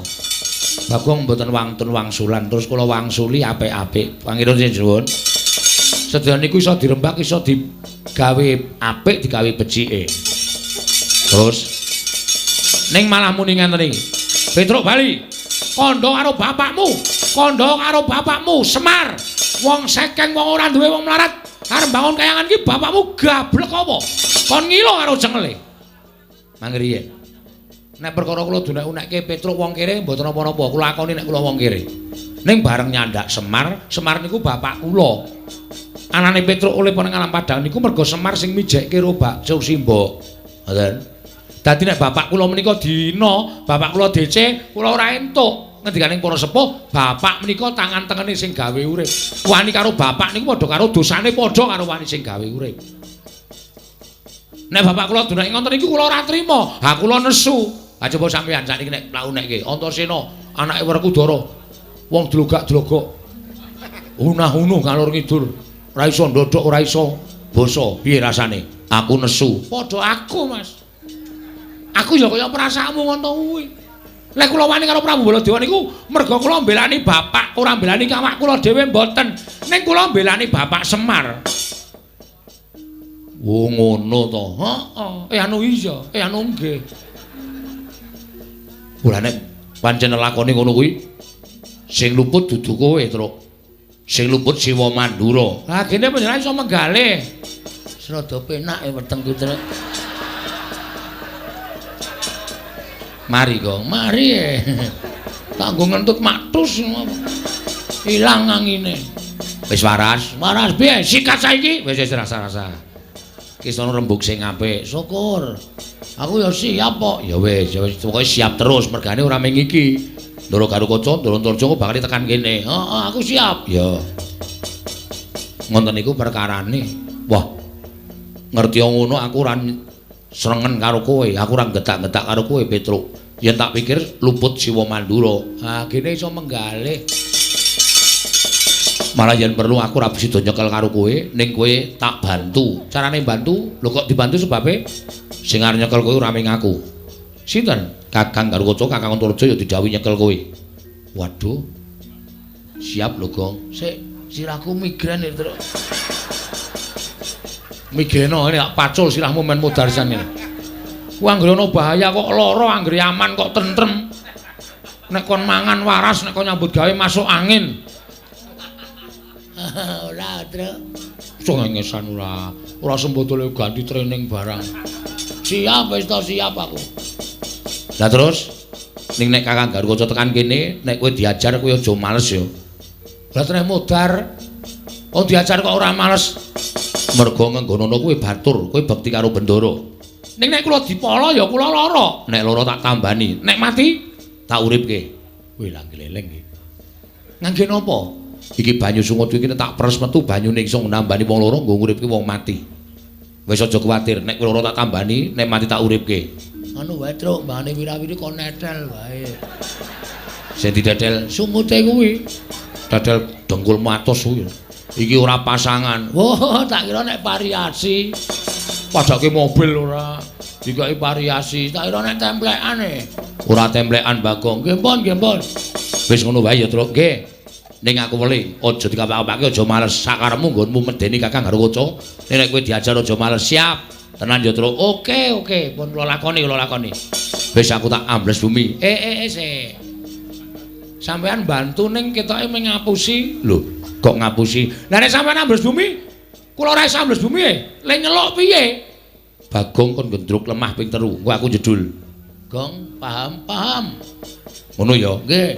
Bagong mboten wantun wangsulan, terus kula wangsuli apik-apik. Pangeran nyuwun. Sedaya niku iso dirembak, iso digawe apik, digawe becike. Terus ning malah muni ngenten iki. Petruk bali. Kandha karo bapakmu, kandha karo bapakmu Semar. Wong sekeng, wong ora duwe, wong melarat. Arep bangun kayangan iki bapakmu gablek apa? Kon ngilo karo cengele. Mangriyen. Nek perkara kula dunek-unekke Petruk wong kere mboten napa-napa, kula akoni nek kula wong kere. Ning bareng nyandak Semar, Semar niku bapak kula. Anane Petruk oleh nang alam padang niku mergo Semar sing mijekke ro Bakso Simbo. Ngoten. Dadi nek bapak kula menika dina, bapak kula DC, kula ora entuk. Ngendikaning para sepuh, bapak menika tangan tengene sing gawe urip. Wani karo bapak niku padha karo dosane padha karo wani sing gawe urip. Nek bapak kula dunake ngoten niku kula ora trima. Ha kula nesu. Ha coba sampeyan sakniki nek mlakunekke Antasena anake Werkudara. Wong dlogak-dlogok. Unah-unuh ngalor ngidul. Ora iso ndodhok, ora iso basa. Piye rasane? Aku nesu. Padha aku, Mas. Aku ya kaya perasaanmu ngono kuwi. Lek kula wani karo Prabu Baladewa niku merga kula mbelani bapak, ora mbelani awak kula dhewe mboten. Ning kula mbelani bapak Semar. Oh ngono to. Heeh. Anu iya, anu nggih. Ora nek pancen lakone ngono kuwi sing luput dudu kowe, Truk. Sing luput Siwa Mandura. Ha gene panjenengan iso menggalih. Rada penak e wetengku, Truk. Mari, Gong. Mari. Tak nggo ngentut maktus ilang angine. Wis waras. Waras piye? Sikat saiki. Wis wis rasa-rasa. Ki sono rembug sing apik. Syukur. Aku ya siap kok. Ya wis, ya wis pokoke siap terus mergane ora mung iki. Ndoro Garukaca, Ndoro Antarja bakal tekan kene. Heeh, aku siap. Ya. Ngoten niku perkarane. Wah. Ngerti ngono aku ora srengen karo kowe, aku ora getak-getak karo kowe, Petruk. Yen tak pikir luput Siwa Mandura. Ha, gene iso menggalih. Malah yen perlu aku ora sida nyekel karo kowe, ning kowe tak bantu. Carane bantu? Lho kok dibantu sebabe? Sing arep nyekel kowe ora mung aku. Sinten? Kakang Garukaca, Kakang Antarja ya didhawuhi nyekel kowe. Waduh. Siap lho, Gong. Sik, sirahku migrain iki, Truk. Migreno ini pacul sirahmu men modar sisan ngene. Ku anggere ana bahaya kok lara, anggere aman kok tentrem. Nek kon mangan waras, nek kon nyambut gawe masuk angin. Ora, Truk. Cengengesan ora. Ora sembodole ganti training barang. Siap wis to, siap aku. Lah terus ning nek Kakang Garukaca tekan kene, nek kowe diajar kowe aja males ya. Lah treh modar. Oh diajar kok ora males. Mergo ngenggonono kowe batur, kowe bekti karo Bendara. Ning nek kula dipala ya kula lara. Nek lara tak tambani, nek mati tak uripke. Wih lah gleleng iki. Ngangge napa? Iki banyu sungut iki tak peres metu banyune iso nambani wong loro nggo nguripke wong mati. Wis aja kuwatir, nek kowe lara tak tambani, nek mati tak uripke. Anu wae, Truk, mbane wirawiri kon netel wae. Sing didedel sungute kuwi. Dedel dengkul matos kuwi. Iki ora pasangan. Wah, tak kira nek variasi. Padake mobil ora. Dikai variasi. Tak kira nek templekan e. Ora templekan, Bagong. Nggih pun, nggih pun. Wis ngono wae ya, Truk. Nggih. Ning aku weling, aja dikapak-kapake, aja males. Sakarepmu nggonmu medeni Kakang Garukaca. Nek kowe diajar aja males. Siap. Tenan ya, Truk. Oke, oke. Pun kula lakoni, kula lakoni. Wis aku tak ambles bumi. Sik. Sampeyan bantu ning ketoke mung ngapusi. Lho, kok ngapusi? Lah nek sampeyan ambles bumi, kula ora iso ambles bumi e. Le nyeluk piye? Bagong kon gendruk lemah ping 3. Engko aku jedul. Gong, paham, paham. Ngono ya? Nggih.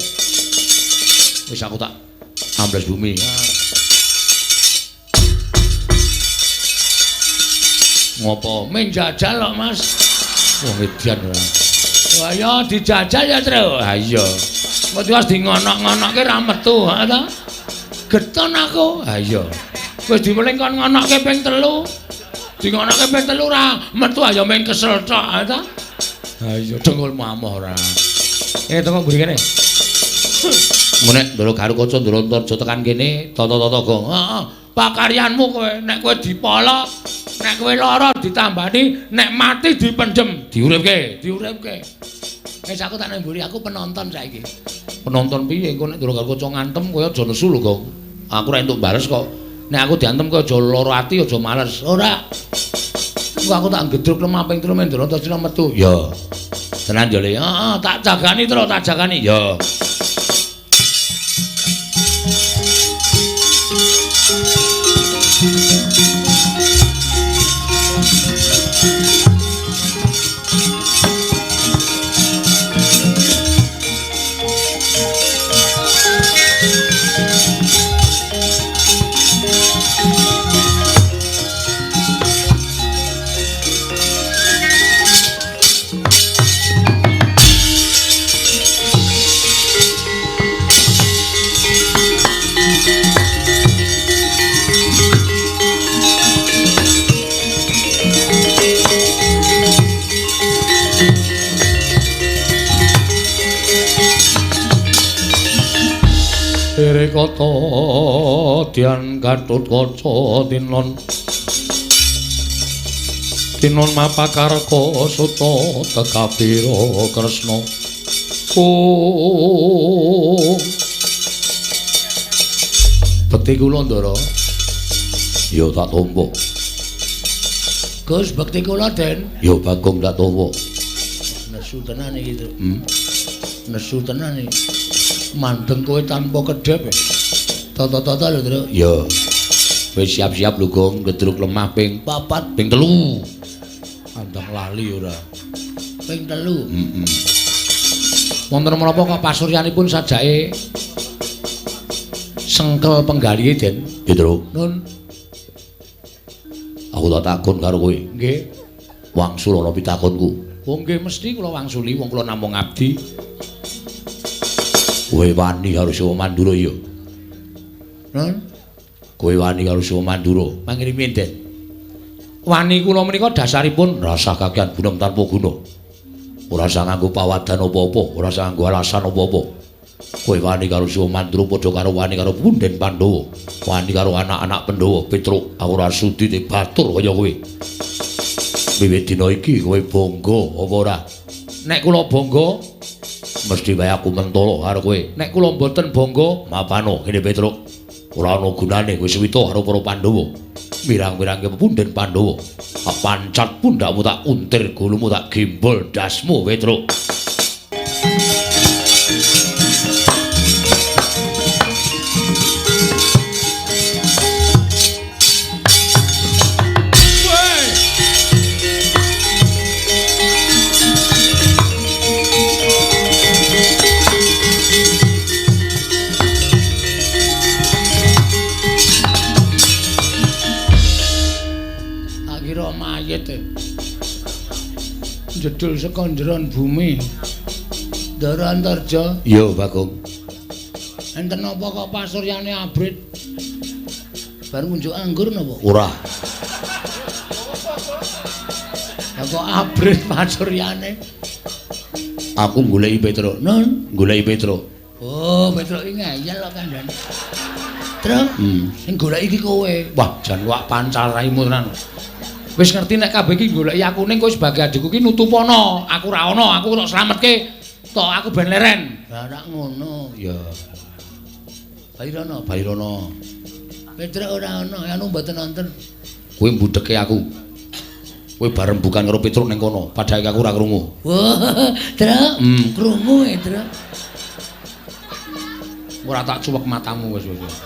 Wis aku tak ambles bumi. Ngopo? Men jajal kok, Mas. Wong edan ora. Wah ya dijajal ya, Tru. Ha iya. Kok tiwas di ngonok-ngonokke ra metu, ha ta? Geton aku. Ha iya. Wis diweling kon ngonokke ping 3. Dingonokke ping 3 ora metu ayo mung kesel tok, ha ta? Ha iya dengkulmu amoh ora. Tengok mburi kene. Nek Ndoro Garukaca Ndoro Antarja tekan kene tata-tata gong. Heeh. Pakaryanmu kowe nek kowe dipala Nek kowe lara ditambani, nek mati dipendhem, diuripke, diuripke. Wis aku tak nang mburi, aku penonton saiki. Penonton piye engko nek Ndara Gatotkaca ngantem kowe aja nesu lho, Gong. Aku ora entuk bales kok. Nek aku diantem kowe aja lara ati, aja males. Ora. Engko aku tak gedruk lemah ping 3 men Ndara metu. Ya. Tenan yo Le. Heeh, tak jagani terus, tak jagani. Ya. Kata Dian Gatotkaca tinon tinon mapakarka suta tekabira Kresna. Oh, bekti kula Ndara. Ya tak tampa. Gus, bekti kula Den. Ya Bagong tak tampa. Nesu tenan iki, Truk. Nesu tenan iki. Mandeng kowe tanpa kedhep. Tata-tata lho, Truk. Ya. Wis siap-siap lho, Gong, gedruk lemah ping 4, ping 3. Andang lali ora. Ping 3. Heeh. Wonten menapa kok pasuryanipun sajake sengkel penggalihe, Den? Ya, Truk. Nun. Aku tak takon karo kowe. Nggih. Wangsul ana pitakonku. Oh nggih, mesti kula wangsuli wong kula namung abdi. Kowe wani karo Siwa Mandura ya? Nun? Kowe wani karo Siwa Mandura? Mangirimi, Den. Wani kula menika dasaripun rasah kakean bunem tanpa guna. Ora usah nganggo pawadan apa-apa, ora usah nganggo alasan apa-apa. Kowe wani karo Siwa Mandura padha karo wani karo punden Pandhawa, wani karo anak-anak Pandhawa. Petruk, aku ora sudi dibatur kaya kowe. Wiwit dina iki kowe bangga apa ora? Nek kula bangga mesti wae aku mentolo karo kowe. Nek kula mboten bangga, mapano kene Petruk. Ora ana gunane kowe suwita karo para Pandhawa. Mirang-mirangke pepunden Pandhawa. Tak pancat pundakmu, tak untir gulumu, tak gembol dasmu Petruk. Jedul saka njeron bumi. Ndara Antarja. Iya, Bagong. Enten napa kok pasuryane abrit? Bar ngunjuk anggur napa? Ora. Ya kok abrit pasuryane? Aku goleki Petruk. Nun, goleki Petruk. Oh, Petruk iki ngeyel kok kandhane. Truk, sing goleki iki kowe. Wah, jan wak pancal raimu tenan. Wis ngerti nek kabeh iki goleki aku ning kowe sebagai adikku ki nutupono. Aku ora ana, aku tok slametke. Tok aku ben leren. Lah ora ngono. Ya. Bairono, Bairono. Petruk ora ana, anu mboten nonton. Kowe mbudheke aku. Kowe bareng bukan karo Petruk ning kono, padahal aku ora krungu. Wah, Truk, krungu e, Truk. Ora tak cuwek matamu wis wis.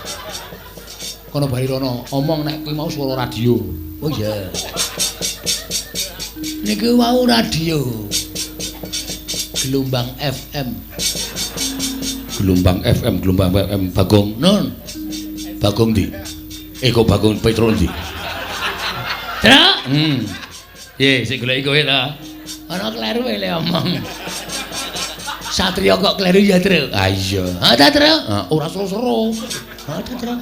Kono Bairono omong nek kuwi mau swara radio. Oh iya. Niki wau radio. Gelombang FM. Gelombang FM, gelombang FM Bagong. Nun. Bagong ndi? Eh kok Bagong Petruk ndi? Truk. Piye sing goleki kowe ta? Ana kleru le omong. Satria kok kleru ya, Truk? Ah iya. Ha ta, Truk? Ora seru-seru. Ha ta, Truk?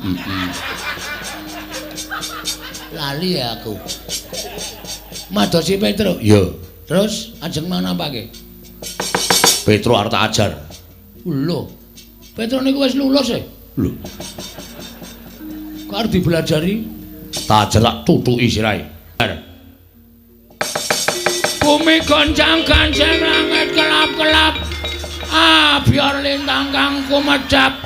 Lali ya aku. Madosi Petruk. Iya. Terus ajeng manapake? Petruk arep tak ajar. Lho. Petruk niku wis lulus e. Lho. Kok arep dibelajari? Tak ajar tak tutuki sirahe. Bumi goncang-gancing langit kelap-kelap. Ah, biar lintang kang kumedhap.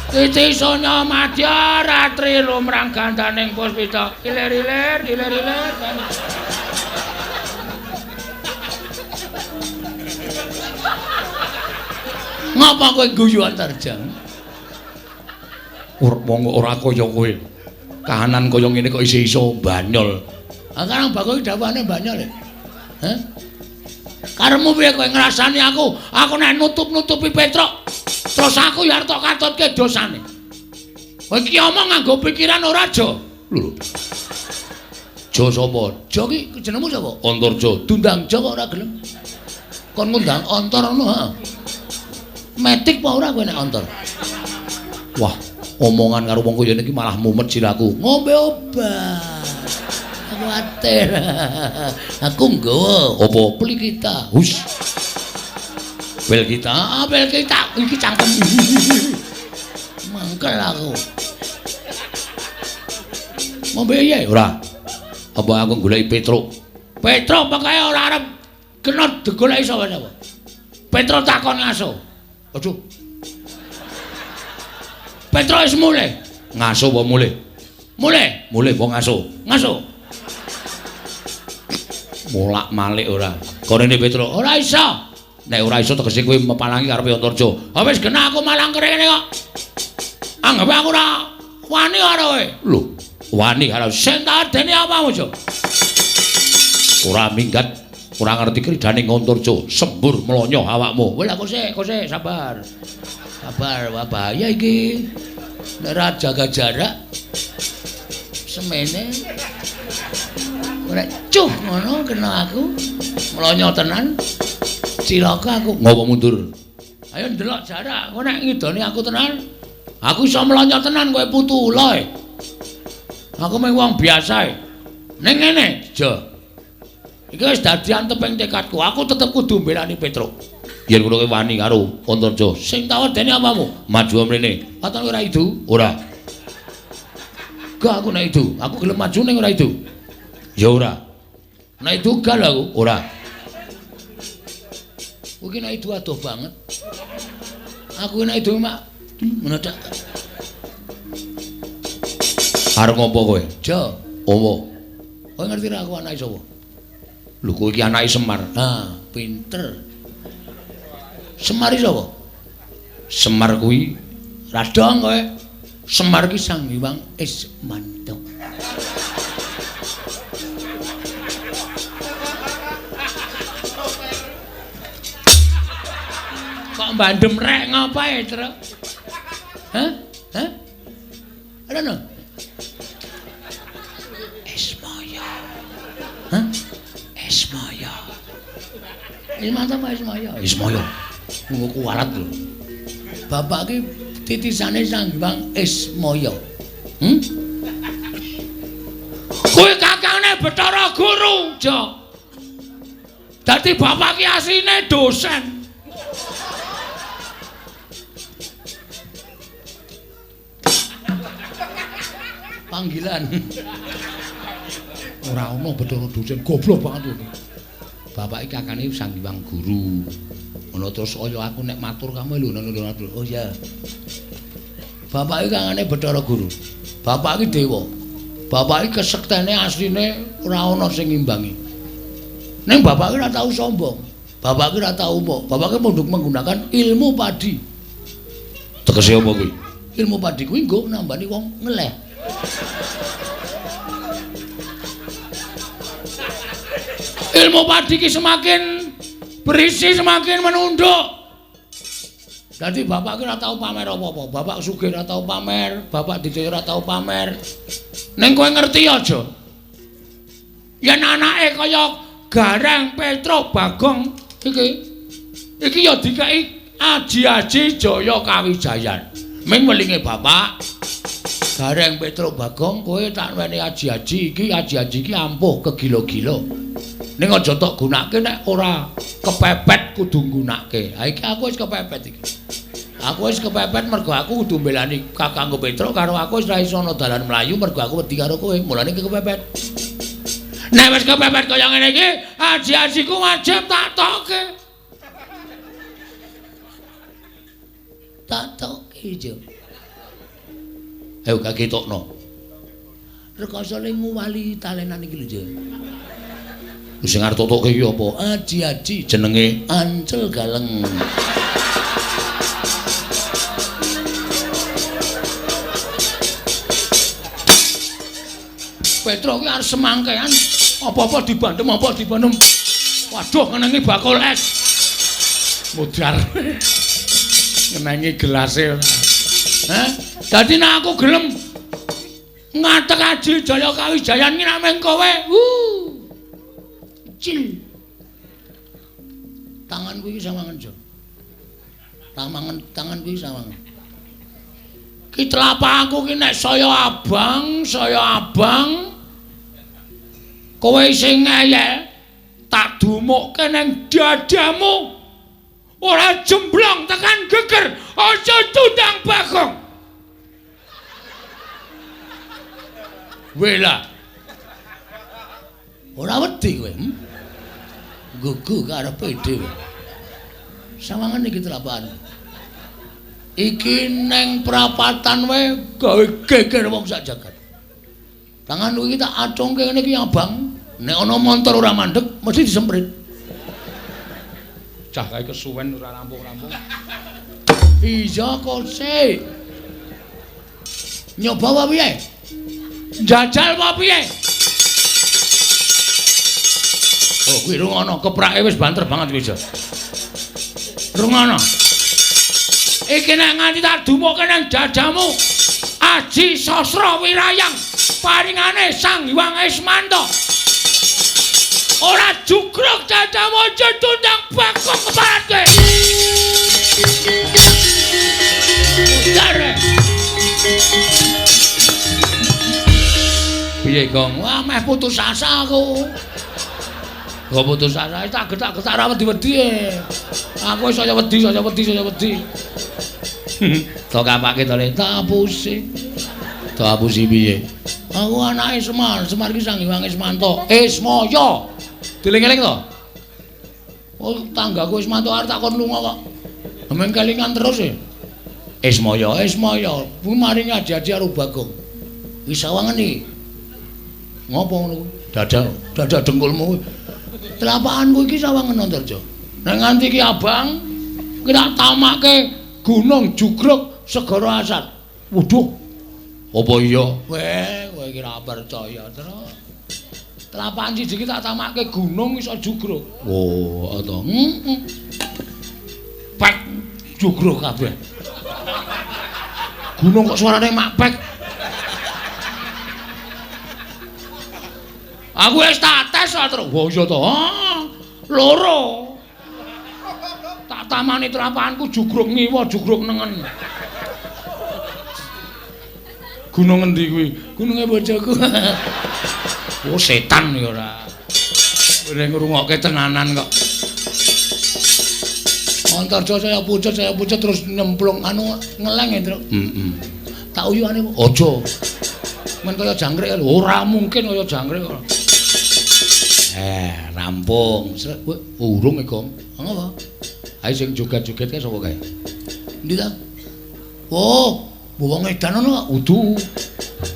Titi sonya madya ratri lumrang gandaning puspita. Ilir-ilir, ilir-ilir. Ngapa kowe guyu Antarja? Wong ora kaya kowe. Kahanan kaya ngene kok isih iso banyol. Ah, Karang Bagong dawuhane banyol ya. Hah? Karepmu piye kowe ngrasani aku? Aku nek nutup-nutupi Petruk, terus aku ya arep tok katutke dosane. Kowe iki omong nganggo pikiran ora, Jo? Lho. Jo sapa? Jo ki jenengmu sapa? Antarja. Dundang Jo kok ora gelem. Kon ngundang Antar ngono, ha? Metik apa ora kowe nek Antar? Wah, omongan karo wong kaya ngene iki malah mumet siraku. Ngombe obat. Kuwatir. Aku nggawa apa? Peli kita. Hus. Bel kita. Ah, bel kita iki cangkem. Mangkel aku. Ngombe piye? Ora. Apa aku goleki Petruk? Petruk pokoke ora arep kena digoleki sapa-sapa. Petruk takon ngaso. Aduh. Petruk wis mulih. Ngaso apa mulih? Mulih. Mulih apa ngaso? Ngaso. Molak-malik ora. Korene Petruk, ora iso. Nek ora iso tegese kowe mepalangi karepe Antarja. Ha wis genah aku malang kene kok. Anggep aku ora wani karo kowe. Lho, wani karo sing tak adeni apamu, Jo? Ora minggat, ora ngerti kridane Antarja, sembur mlonyo awakmu. Wis aku sik, sabar. Sabar, wah bahaya iki. Nek ora jaga jarak semene ora cuh ngono kena aku mlonyo tenan. Cilaka aku. Ngopo mundur? Ayo ndelok jarak. Kowe nek ngidoni aku tenan, aku iso mlonyo tenan kowe putu ula. Aku mung wong biasa. Ning ngene, Jo. Iki wis dadi anteping tekadku. Aku tetep kudu mbelani Petruk. Yen ngono kowe wani karo Antarja. Sing tak wedeni apamu? Maju mrene. Waton ora idu? Ora. Gak aku nek idu. Aku gelem maju ning ora idu. Ya ora. Nek idu gal aku. Ora. Kuwi nek idu adoh banget. Aku nek idu mak ngono tok. Arep ngopo kowe? Jo. Opo? Kowe ngerti ra aku anake sapa? Lho kowe iki anake Semar. Ha, pinter. Semar iki sapa? Semar kuwi radong kowe. Semar ki Sang Hyang Ismanto. Kok bandem rek ngapae, Truk? Hah? Hah? Ana no? Ismaya. Hah? Ismaya. Ismanto apa Ismaya? Ismaya. Ngono kuwalat lho. Bapak ki titisane Sang Hyang Ismaya. Hmm? Kuwi kakangane Bathara Guru, Jo. Dadi bapak ki asline dosen. Panggilan. Ora ana Bathara dosen, goblok banget kowe. Bapak iki kakane Sang Hyang Guru. Ngono terus kaya aku nek matur kamu lho ngono. Oh iya. Bapak iki kakane Bathara Guru. Bapak iki dewa. Bapak iki kesektene asline ora ana sing ngimbangi. Ning bapak iki ora tau sombong. Bapak iki ora tau umuk. Bapak iki munduk menggunakan ilmu padi. Tegese apa kuwi? Ilmu padi kuwi nggo nambani wong ngeleh. Ilmu padi ki semakin berisi semakin menunduk. Dadi bapak ki ora tau pamer apa-apa. Bapak sugih ora tau pamer, bapak didaya ora tau pamer. Ning kowe ngerti aja. Yen anake kaya Gareng Petruk Bagong iki iki ya dikeki aji-aji Jaya Kawijayan. Ming welinge bapak Gareng Petruk Bagong kowe tak weni aji-aji iki, aji-aji iki ampuh kegila-gila. Ning aja tok gunake nek ora kepepet kudu nggunake. Ha iki aku wis kepepet iki. Aku wis kepepet mergo aku kudu mbelani kakangku Petruk karo aku wis ra iso ana dalan mlayu mergo aku wedi karo kowe. Mulane iki kepepet. Nek wis kepepet kaya ngene iki, aji-ajiku wajib tak tokke. Tak tokke, Jo. Ayo gak ketokno. Rekasa le nguwali talenan iki lho, Jo. Sing arep totoke iki apa? Aji-aji jenenge Ancel Galeng. Petro ki arep semangkean, apa-apa dibandem, apa dibandem. Waduh, ngenengi bakul es. Mudar. Ngenengi gelase ora. Hah? Dadi nek aku gelem ngatek Aji Jaya Kawijayan ki nek meng kowe. Cil. Tanganku iki sawangen, Jo. Tanganku iki sawangen. Ki telapakku ki nek saya abang, saya abang. Kowe sing ngeyel tak dumukke nang dadamu. Ora jemblong tekan geger, aja tundang Bagong. Wela. Ora wedi kowe, hm? Gugu karepe dhewe. Sawangan iki telapakan. Iki neng prapatan wae gawe geger wong sak jagat. Tanganku iki tak acungke ngene iki abang. Nek ana montor ora mandeg mesti disemprit. Cah kae kesuwen ora rampung-rampung. Iya kok sik. Nyoba apa piye? Njajal apa piye? Oh, kuwi rungono keprake wis banter banget kuwi, Jo. Rungono. Iki nek nganti tak dumukke nang dadamu, Aji Sasra Wirayang paringane Sang Hyang Ismanto. Ora jugruk dadamu aja tundang Bagong keparat kowe. Udar. Piye, Gong? Wah, meh putus asa aku. Kok putus asa tak getak-getak ora wedi-wedi. Aku wis saya wedi, saya wedi, saya wedi. To kapake to le, tak apusi. Tak apusi piye? Aku anake Semar, Semar iki Sang Hyang Ismanto. Ismaya. Dieling-eling to? Oh, tanggaku Ismanto arep tak kon lunga kok. Men kelingan terus e. Ismaya, Ismaya, kuwi maringi aji-aji karo Bagong. Wis sawangen iki. Ngopo ngono kuwi? Dada, dada dengkulmu kuwi. Telapakanku iki sawangen Antarja. Nek nganti iki abang, ki tak tamake Gunung Jugruk Segara Asat. Waduh. Apa iya? Weh, kowe iki ora percaya, Tru. Telapakan siji iki tak tamake gunung iso jugruk. Oh, to. Heeh. Pek jugruk kabeh. Gunung kok suarane mak pek. Aku wis tak tes, Tru. Wah, iya to. Loro. Tak tamani telapakanku jugruk ngiwa, jugruk nengen. Gunung endi kuwi? Gununge bojoku. Oh, setan ya ora. Kowe ngrungokke tenanan kok. Antarja saya pucet terus nyemplung anu ngeleng ya, Truk. Heeh. Tak uyuhane aja. Men kaya jangkrik lho, ora mungkin kaya jangkrik kok. Rampung. Urung e, Gong. Ngopo? Ayo sing joget-joget kae sapa kae? Endi ta? Oh, wong edan ngono kok. Udu.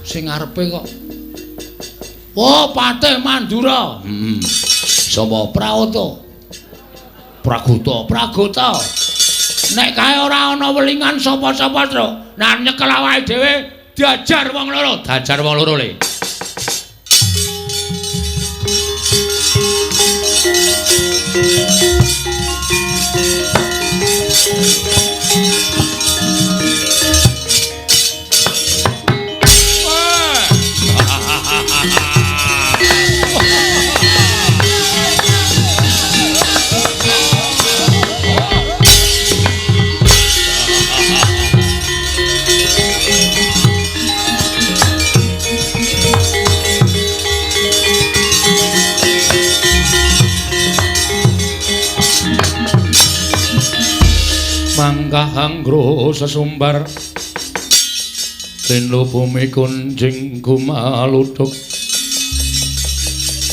Sing ngarepe kok. Oh, Patih Mandura. Heeh. Sapa? Praoto. Pragota, Pragota. Nek kae ora ana welingan sapa-sapa, Truk. Nah nyekel awake dhewe diajar wong loro, diajar wong loro le. Mangkahangro sesumbar tenu bumi kunjing gumaluduk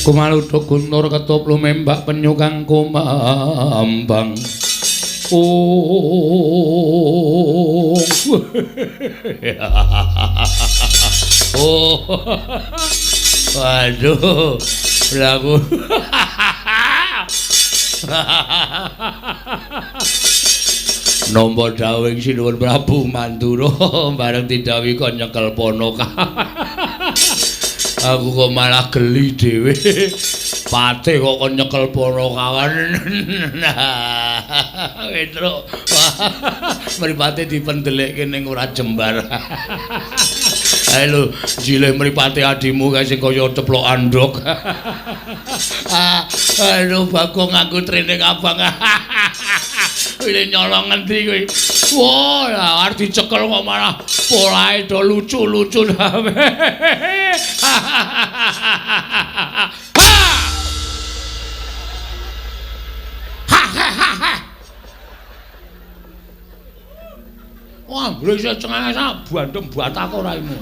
Kumaluduk guntur ketup lumembak penyu kang kumambang. Oh. Oh. Waduh, lagu. Nampa dawuhing Sinuwun Prabu Mandura bareng didhawuhi kon nyekel ponoka. Aku kok malah geli dhewe. Patih kok kon nyekel ponokawan. Petruk. Mripate dipendelekke ning ora jembar. Ayo lho, jilih mripate adimu kae sing kaya ceplok andhok. Aduh, Bagong nganggo training abang. Wile nyolong ngendi kowe? Wah, lah arep dicekel kok malah polahe do lucu-lucu. Wah, mbrese cengenges bandem batako raimu.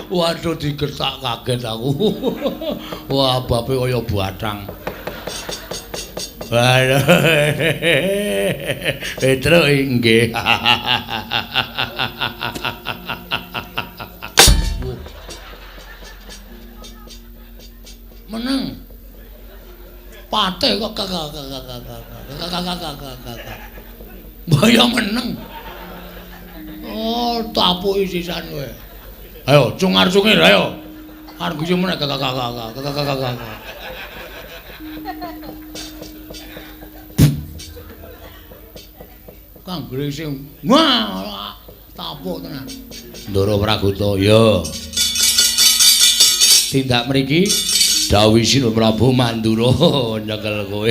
Waduh, digertak kaget aku. Wah, bape kaya batang. Waduh. Petruk inggih. Meneng. Patih kok kakak. Mbaya meneng. Oh, tapuki sisan kowe. Ayo, cungar-cungir ayo. Arep guyu meneh kakak. Kang Gresing. Wah, tapuk tenan. Ndara Pragoto, ya. Tindak mriki dawuh Sinuwun Prabu Mandura nyekel kowe.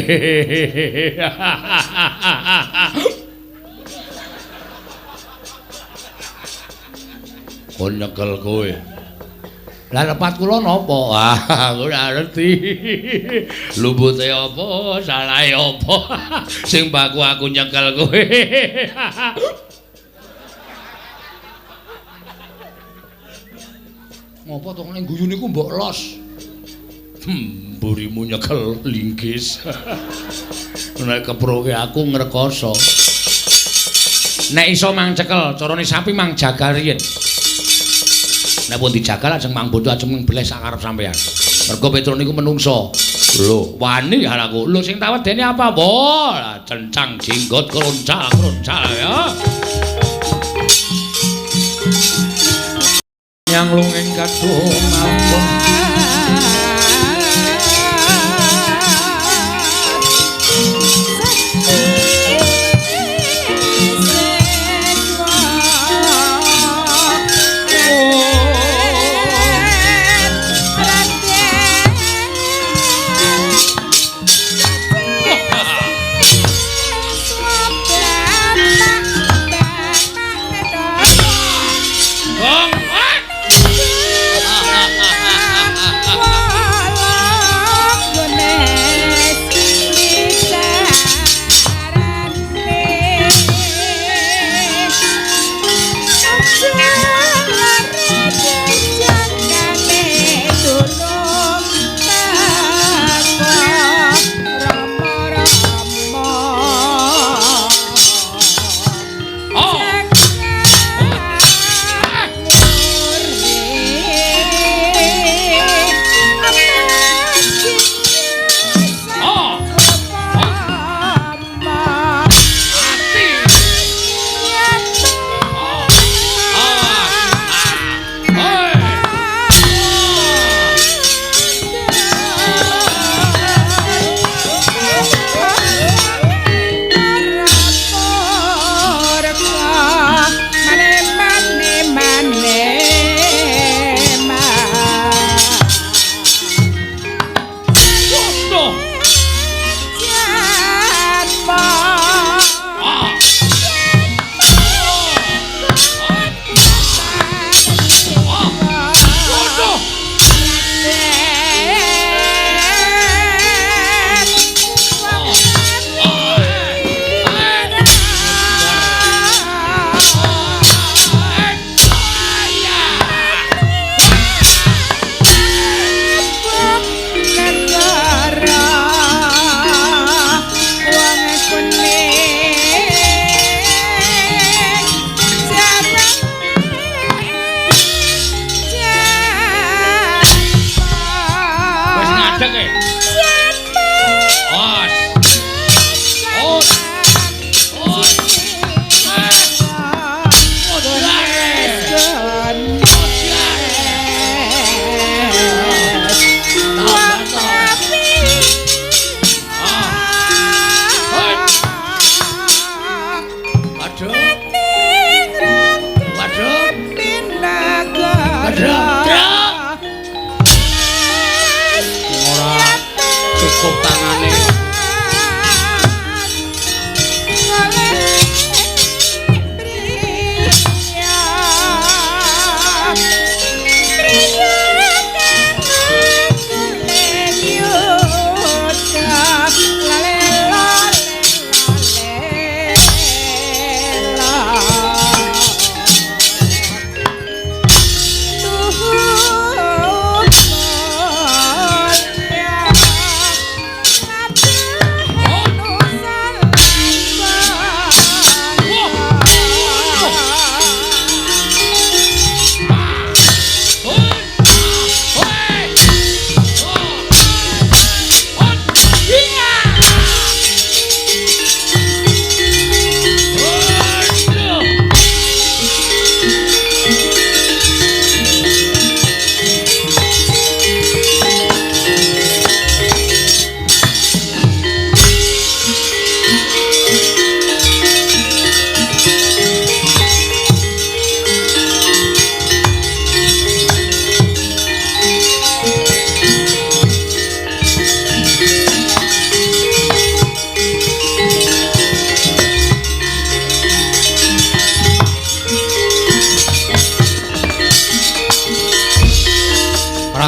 Kon nyekel kowe. Lah lepat kula napa? Ah, aku ora ngerti. Lumbute apa, salahe apa? Sing baku aku nyekel kowe. Ngopo to nek guyu niku mbok los? Mburimu nyekel linggis. Nek keproke aku ngrekoso. Nek iso mang cekel, carane sapi mang jagal riyin. Nek pun dijagal ajeng mang bondo ajeng mbleh sak karep sampean. Mergo Petruk niku menungso. Lho, wani aku. Lho sing tak wedeni apa? Wah, cencang jenggot kroncak-kroncak ya. Yang lungeng kadung mabung.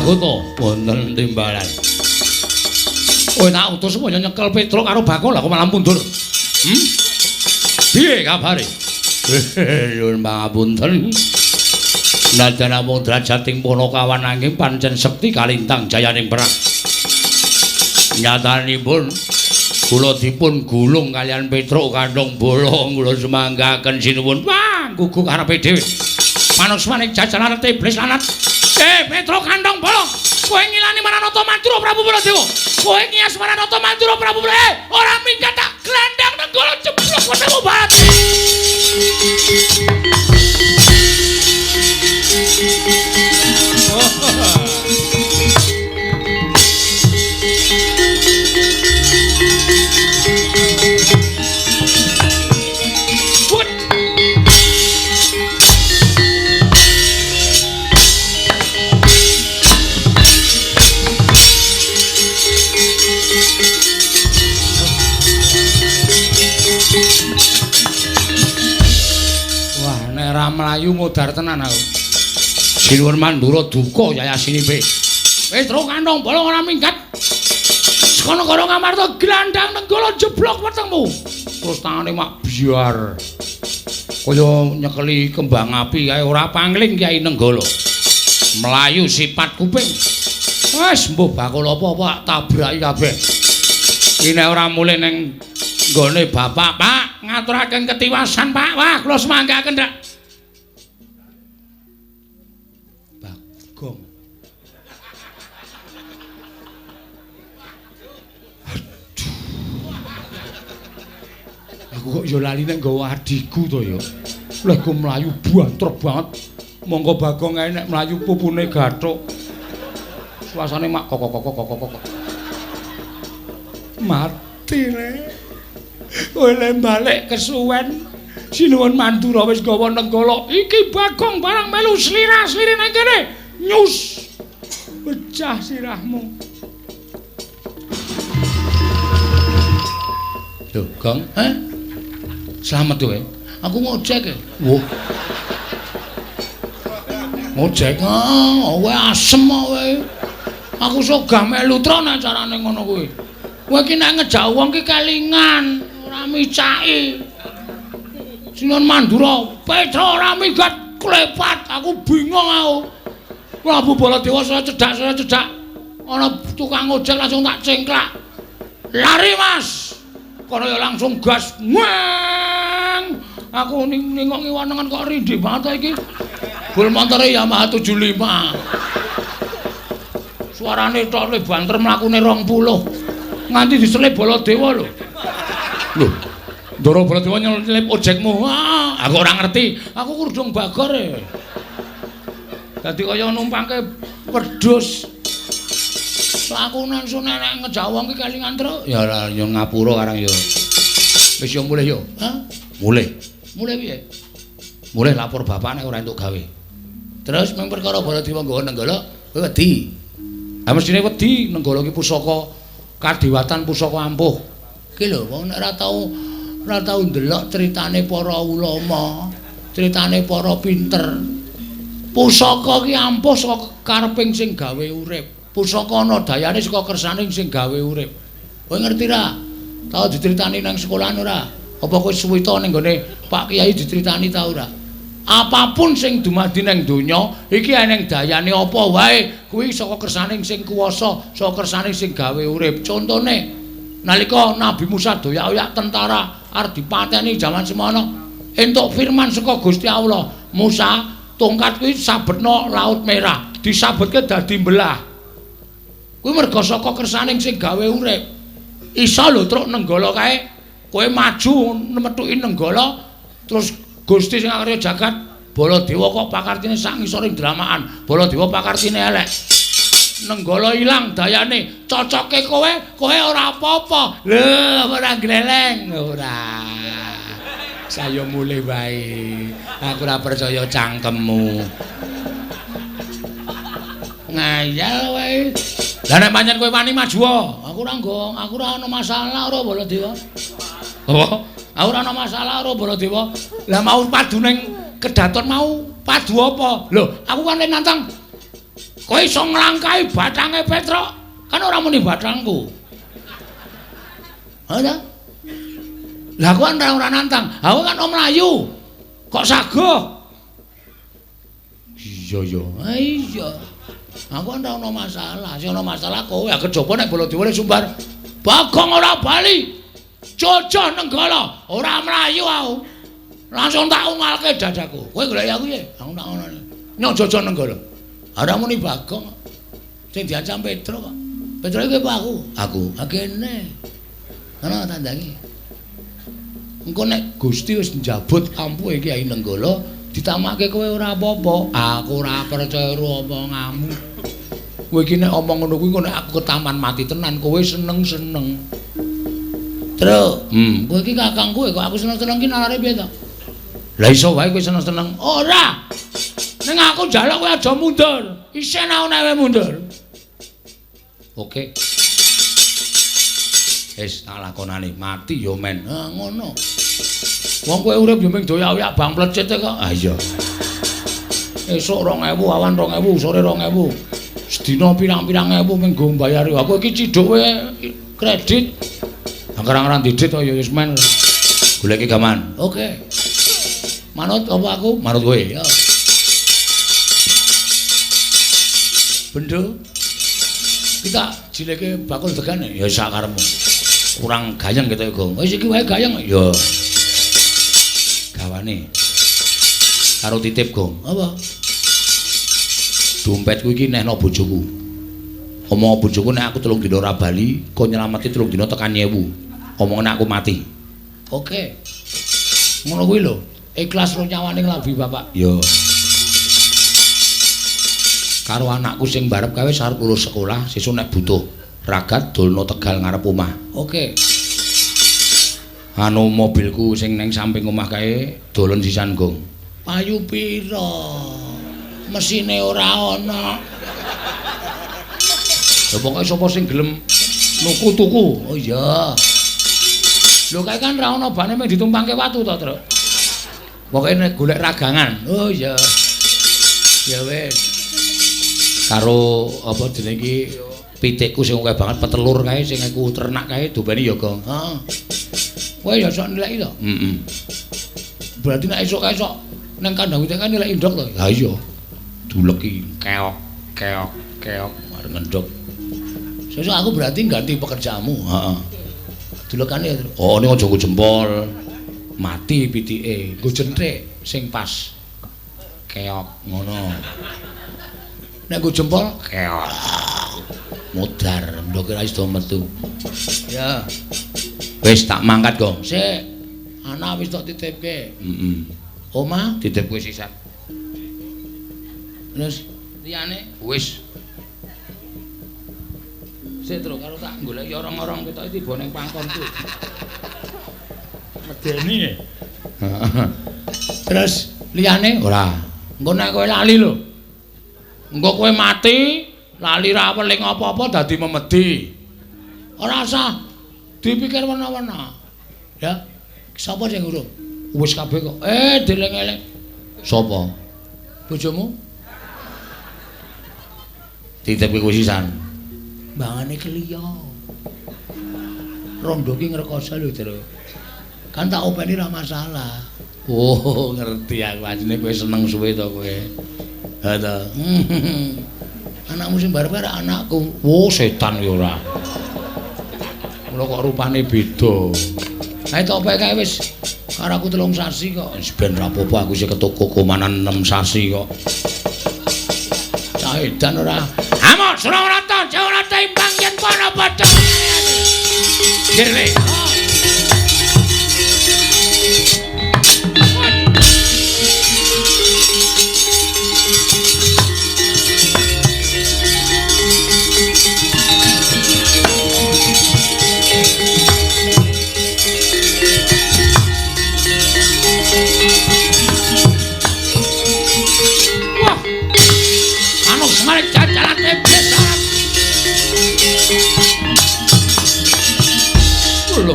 Anggota wonten timbalan. Kowe tak utus supaya nyekel Petruk karo Bagong, lah kok malah mundur. Piye kabare? Nyuwun pangapunten. Najan namung drajating Panakawan nanging pancen sekti kalintang jayaning perang. Nyatanipun kula dipun gulung kaliyan Petruk kantong bolong kula sumanggaken sinuwun. Wah, gugu karepe dhewe. Manusmaning jajaran iblis lanat. Petruk kantong bolong. Kowe ngilani Maranata Mandura Prabu Baladewa. Kowe ngias Maranata Mandura Prabu Baladewa. Ora minggat tak glandang Nenggala jeblok wetengmu barat. Wah, nek ora mlayu modar tenan aku. Sinuwun Mandura duka yayasinipe. Petruk kantong bolong ora minggat. Saka negara Ngamarta glandang Nenggala jeblok wetengmu. Terus tangane mak biar. Kaya nyekeli kembang api kae ora pangling Kyai Nenggala. Mlayu sipat kuping. Wis mbuh bakul apa-apa tabraki kabeh. Iki nek ora mulih ning nggone bapak, Pak, ngaturaken ketiwasan, Pak. Wah, kula semanggaken, Dak. Bagong. Aduh. Aku kok ya lali nek nggawa adhiku to ya. Lha go mlayu banter banget. Monggo Bagong ae nek mlayu pupune gathuk. Suasane mak kok kok kok kok kok. Mati le. Kowe le balik kesuwen. Sinuwun Mandura wis gawa Nenggala. Iki Bagong barang melu slira-slire nang kene. Nyus. Pecah sirahmu. Lho, Gong, heh? Slamet kowe. Aku ngojek e. Wah. Ngojek ah, kowe asem kowe. Aku sogah melu tron acarane ngono kuwi. Kowe iki nek ngejak wong ki kelingan, ora micaki. Sinuwun Mandura, Petruk ora minggat klepat, aku bingung aku. Prabu Baladewa saya cedak. Ana tukang ojek langsung tak cengklak. Lari, Mas. Kono ya langsung gas. Weng. Aku ningok ngiwanengan kok rindih banget iki. Bul montore Yamaha 75. Suarane tok le banter mlakune 20. Nganti diselip Baladewa lho. Lho. Ndara Baladewa nyelip ojekmu. Ah, aku ora ngerti. Aku kurdung bagor e. Dadi kaya numpangke wedhus. Aku langsung nek ngejak wong ki kelingan truk. Ya ora yo ngapura karang yo. Wis yo mulih yo. Hah? Mulih. Mulih piye? Mulih lapor bapak nek ora entuk gawe. Terus mung perkara Baladewa nggawa Nenggala, kowe wedi. Ha mestine wedi, Nenggala ki pusaka kadewatan, pusaka ampuh. Ki lho wong nek ora tau ndelok critane para ulama, critane para pinter. Pusaka ki ampuh saka kareping sing gawe urip. Pusaka ana dayane saka kersane sing gawe urip. Kowe ngerti ra? Tau diceritani nang sekolahan ora? Apa kowe suwita ning gone Pak Kiai diceritani ta ora? Apapun sing dumadi nang donya iki eneng dayane apa wae kuwi saka kersane sing kuwasa, saka kersane sing gawe urip. Contone nalika Nabi Musa doyak-oyak tentara arep dipateni jaman semono, entuk firman saka Gusti Allah, Musa, tongkat kuwi sabetno Laut Merah, disabetke dadi belah. Kuwi merga saka kersane sing gawe urip. Iso lho truk Nenggala kae, kowe maju metuki Nenggala terus Gusti sing akarya jagat Baladewa kok pakartine sak ngisoring dramaan, Baladewa pakartine elek. Nenggala ilang dayane, cocoke kowe, kowe ora apa-apa. Lho, ora gleleng, ora. Saya mulih wae. Aku ora percaya cangkemmu. Ngayal wae. Lah nek pancen kowe wani maju, aku ora nggo, aku ora ana masalah ora Baladewa. Apa? Aku ora ana masalah ora Baladewa. Lah mau padu ning kedaton mau padu apa? Lho, aku kan le nantang. Kowe iso nglangkahi bathange Petruk? Kan ora muni bathangku. Ha ta? Lah aku kan ora nantang. Aku kan om mlayu. Kok sagoh? Iya ya. Ha iya. Aku kan ora ono masalah. Sing ono masalah kowe. Kejaba nek Baladewa sumbar. Bagong ora bali. Jojo Nenggala ora mlayu aku. Langsung tak ungalke dadaku. Kowe golek aku piye? Aku tak ngono. Nyok Jojo Nenggala. Ora muni Bagong. Sing diancam Petruk kok. Petruk iki apa aku? Aku. Kene. Ana tandange. Engko nek Gusti wis njabut ampuhe Kyai Nenggala, ditamake kowe ora apa-apa. Aku ora percaya karo omonganmu. Kowe iki nek omong ngono kuwi engko nek aku ketaman mati tenan, kowe seneng-seneng. Truk, kowe iki kakangku kok aku seneng-seneng ki nalare piye to? Lah iso wae kowe seneng-seneng. Ora. Ning aku njaluk kowe aja mundur. Isin aku nek kowe mundur. Oke. Wis tak lakonane, mati ya men. Ha ngono. Wong kowe urip yo mung doyak-oyak bang plecit kok. Ha iya. Esuk 2000, awan 2000, sore 2000. Sedina pirang-pirang ewu mung nggo mbayari. Aku iki ciduk kowe kredit. Angger-anggeran didit kok ya wis men. Goleki gaman. Oke. Manut apa aku? Manut kowe. Ya. Bendo. Kita jileke bakul degane ya sak karepmu. Kurang gayeng gitu ya, Gong. Wis iki wae gayeng. Ya. Gawane. Karo titip, Gong. Apa? Dompetku iki nehno bojoku. Omong bojoku nek aku 3 dina ora bali, kon nyelameti 3 dina tekan 1000. Omongane aku mati. Oke. Ngono kuwi lho. Ikhlas ro nyawane nglabi bapak. Ya. Karo anakku sing barep kae wis arep lulus sekolah, sesuk nek butuh ragat dolno Tegal ngarep omah. Oke. Anu mobilku sing neng samping omah kae dolen sisan, Gong. Payu pira? Mesine ora ana. Lha pokoke sapa sing gelem nuku tuku. Oh iya. Lho kae kan ra ana bane mung ditumpangke watu to, Truk. Pokoke nek golek ragangan. Oh iya. Ya wis. Karo apa jenenge iki pitikku sing akeh banget petelur kae sing aku ternak kae dobeni ya, Gong. Heeh. Kowe ya sok nileki to? Heeh. Berarti nek esuk kae sok nang kandang pitik kae nileki ndok to? Ha iya. Duleki keok keok keok arep ngendhok. Sesuk aku berarti ganti pekerjaanmu. Heeh. Dulekane ya. Oh, ning aja nggo jempol. Mati pitike. Nggo jenthik sing pas. Keok ngono. Nek nggo jempol keok. Modar, ndoke ra iso metu. Ya. Wis tak mangkat, Gong. Sik. Anak wis tak titipke. Heeh. Omah titipke sisan. Terus liyane wis. Sik, Truk, karo tak goleki orong-orong ketoke tiba ning pangkonku. Medeni. Terus liyane ora. Engko nek kowe lali lho. Engko kowe mati, lali ra weling apa-apa dadi memedi. Ora usah dipikir wena-wena. Ya. Sapa sing urung? Wis kabeh kok. Deleng-eleng. Sapa? Bojomu? Titipke kowe sisan. Mbangane kliya. Rondo ki ngrekoso lho, Tru. Kan tak openi ra masalah. Oh, ngerti aku asline kowe seneng suwe to kowe. Ha to. Anakmu sing barep ora anakku. Oh, setan ya ora. Mula kok rupane beda. Kae tok kae wis karo aku 3 sasi kok. Wis ben ra apa-apa aku isih ketuku komanan 6 sasi kok. Cah edan ora. Amok Surawarata, Jawarata imbang yen para padha. Dirle. Wah. Anu semare cacalan iblis. Lho.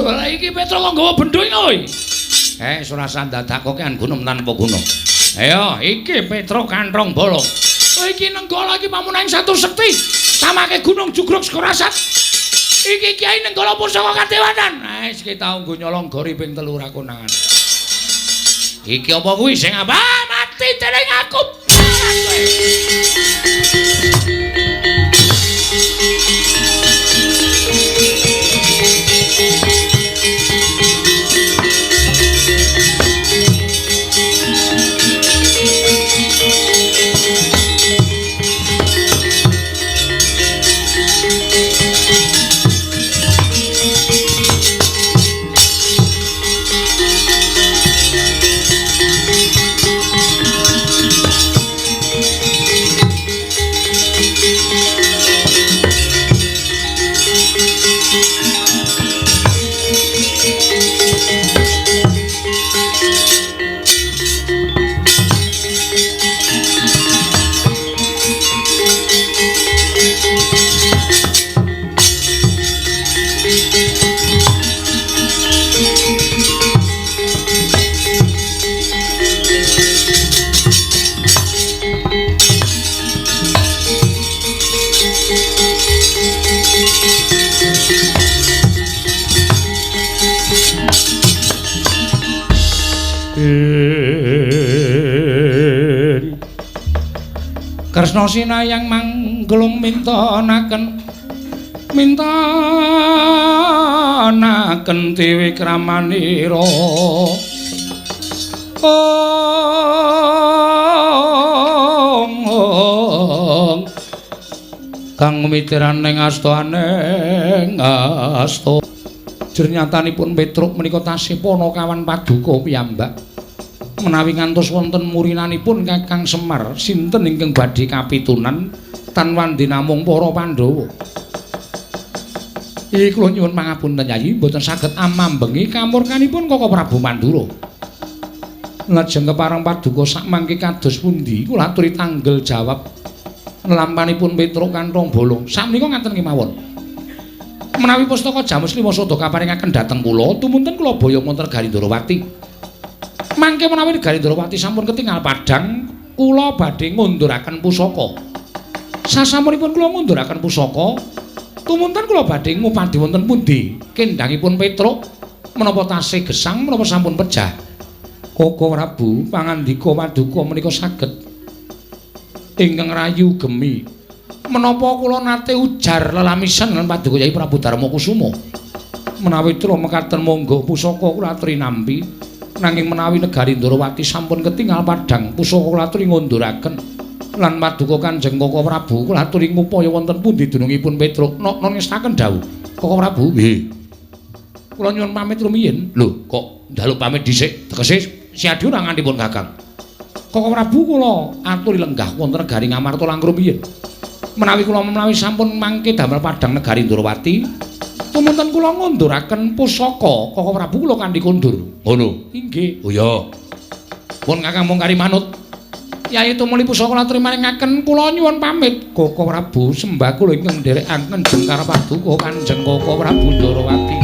Lah iki Petro kok nggawa bendho iki kowe? Surasa dadak kok kan gunung tanpa guna. Ayo, iki Petro kanthong bolong. Iki Nenggala iki pamunahing satu sekti. Samake gunung jugruk Sekorasat. Iki Kyai Nenggala pusaka kadewanan. Nah, wis ki tau nggo nyolong gori ping 3 ra konangan. Iki apa kuwi sing apa? Mati dening aku. Kresna sinayang manggelung mintonaken mintonaken dewi kramanira. Ong kang mitiran ing astaning asta. Jernyatanipun Petruk menika tasih panakawan paduka piyambak. Menawi ngantos wonten murinanipun Kakang Semar, sinten ingkang badhe kapitunan tan wandi namung para Pandhawa. Iki kula nyuwun pangapunten Yayi, mboten saged amambengi kamurkanipun Kaka Prabu Mandura. Lajeng kepareng paduka sakmangke kados pundi kula aturi tanggel jawab lampanipun Petruk kantong bolong. Sakmenika ngaten kemawon. Menawi pustaka Jamus Lima Sada kaparingaken dhateng kula, tumunten kula boyong wonten Negari Ndorowati. Mangke menawi Negari Ndorowati sampun ketingal padhang, kula badhe ngunduraken pusaka. Sasampunipun kula ngunduraken pusaka, tumunten kula badhe ngupadi wonten pundi kendhangipun Petruk menapa tasih gesang menapa sampun pejah. Kaka Prabu pangandika paduka menika saged ingkang rayu gemi. Menapa kula nate ujar lelamisan lan paduka Yai Prabu Darma Kusuma. Menawi tra mekaten monggo pusaka kula aturi nampi. Nanging menawi Negari Ndorowati sampun ketingal padhang pusaka kula aturi ngunduraken lan paduka Kanjeng Kaka Prabu kula aturi ngupaya wonten pundi dunungipun Petruk. Nok ngestaken dawuh Kaka Prabu. Nggih. Kula nyuwun pamit rumiyin. Lho, kok njaluk pamit dhisik? Tegese siadi ora ngantipun Kakang. Kaka Prabu kula aturi lenggah wonten Negari Ngamarta langkung rumiyin. Menawi kula menawi sampun mangke damel padhang Negari Ndorowati, tumunten kula ngunduraken pusaka Kaka Prabu kula kanthi kondur. Ngono. Inggih. Oh iya. Pun Kakang mung kari manut. Yai tumuli pusaka kula maringaken kula nyuwun pamit. Kaka Prabu sembah kula ingkang nderekaken jengkar paduka Kanjeng Kaka Prabu Ndorowati.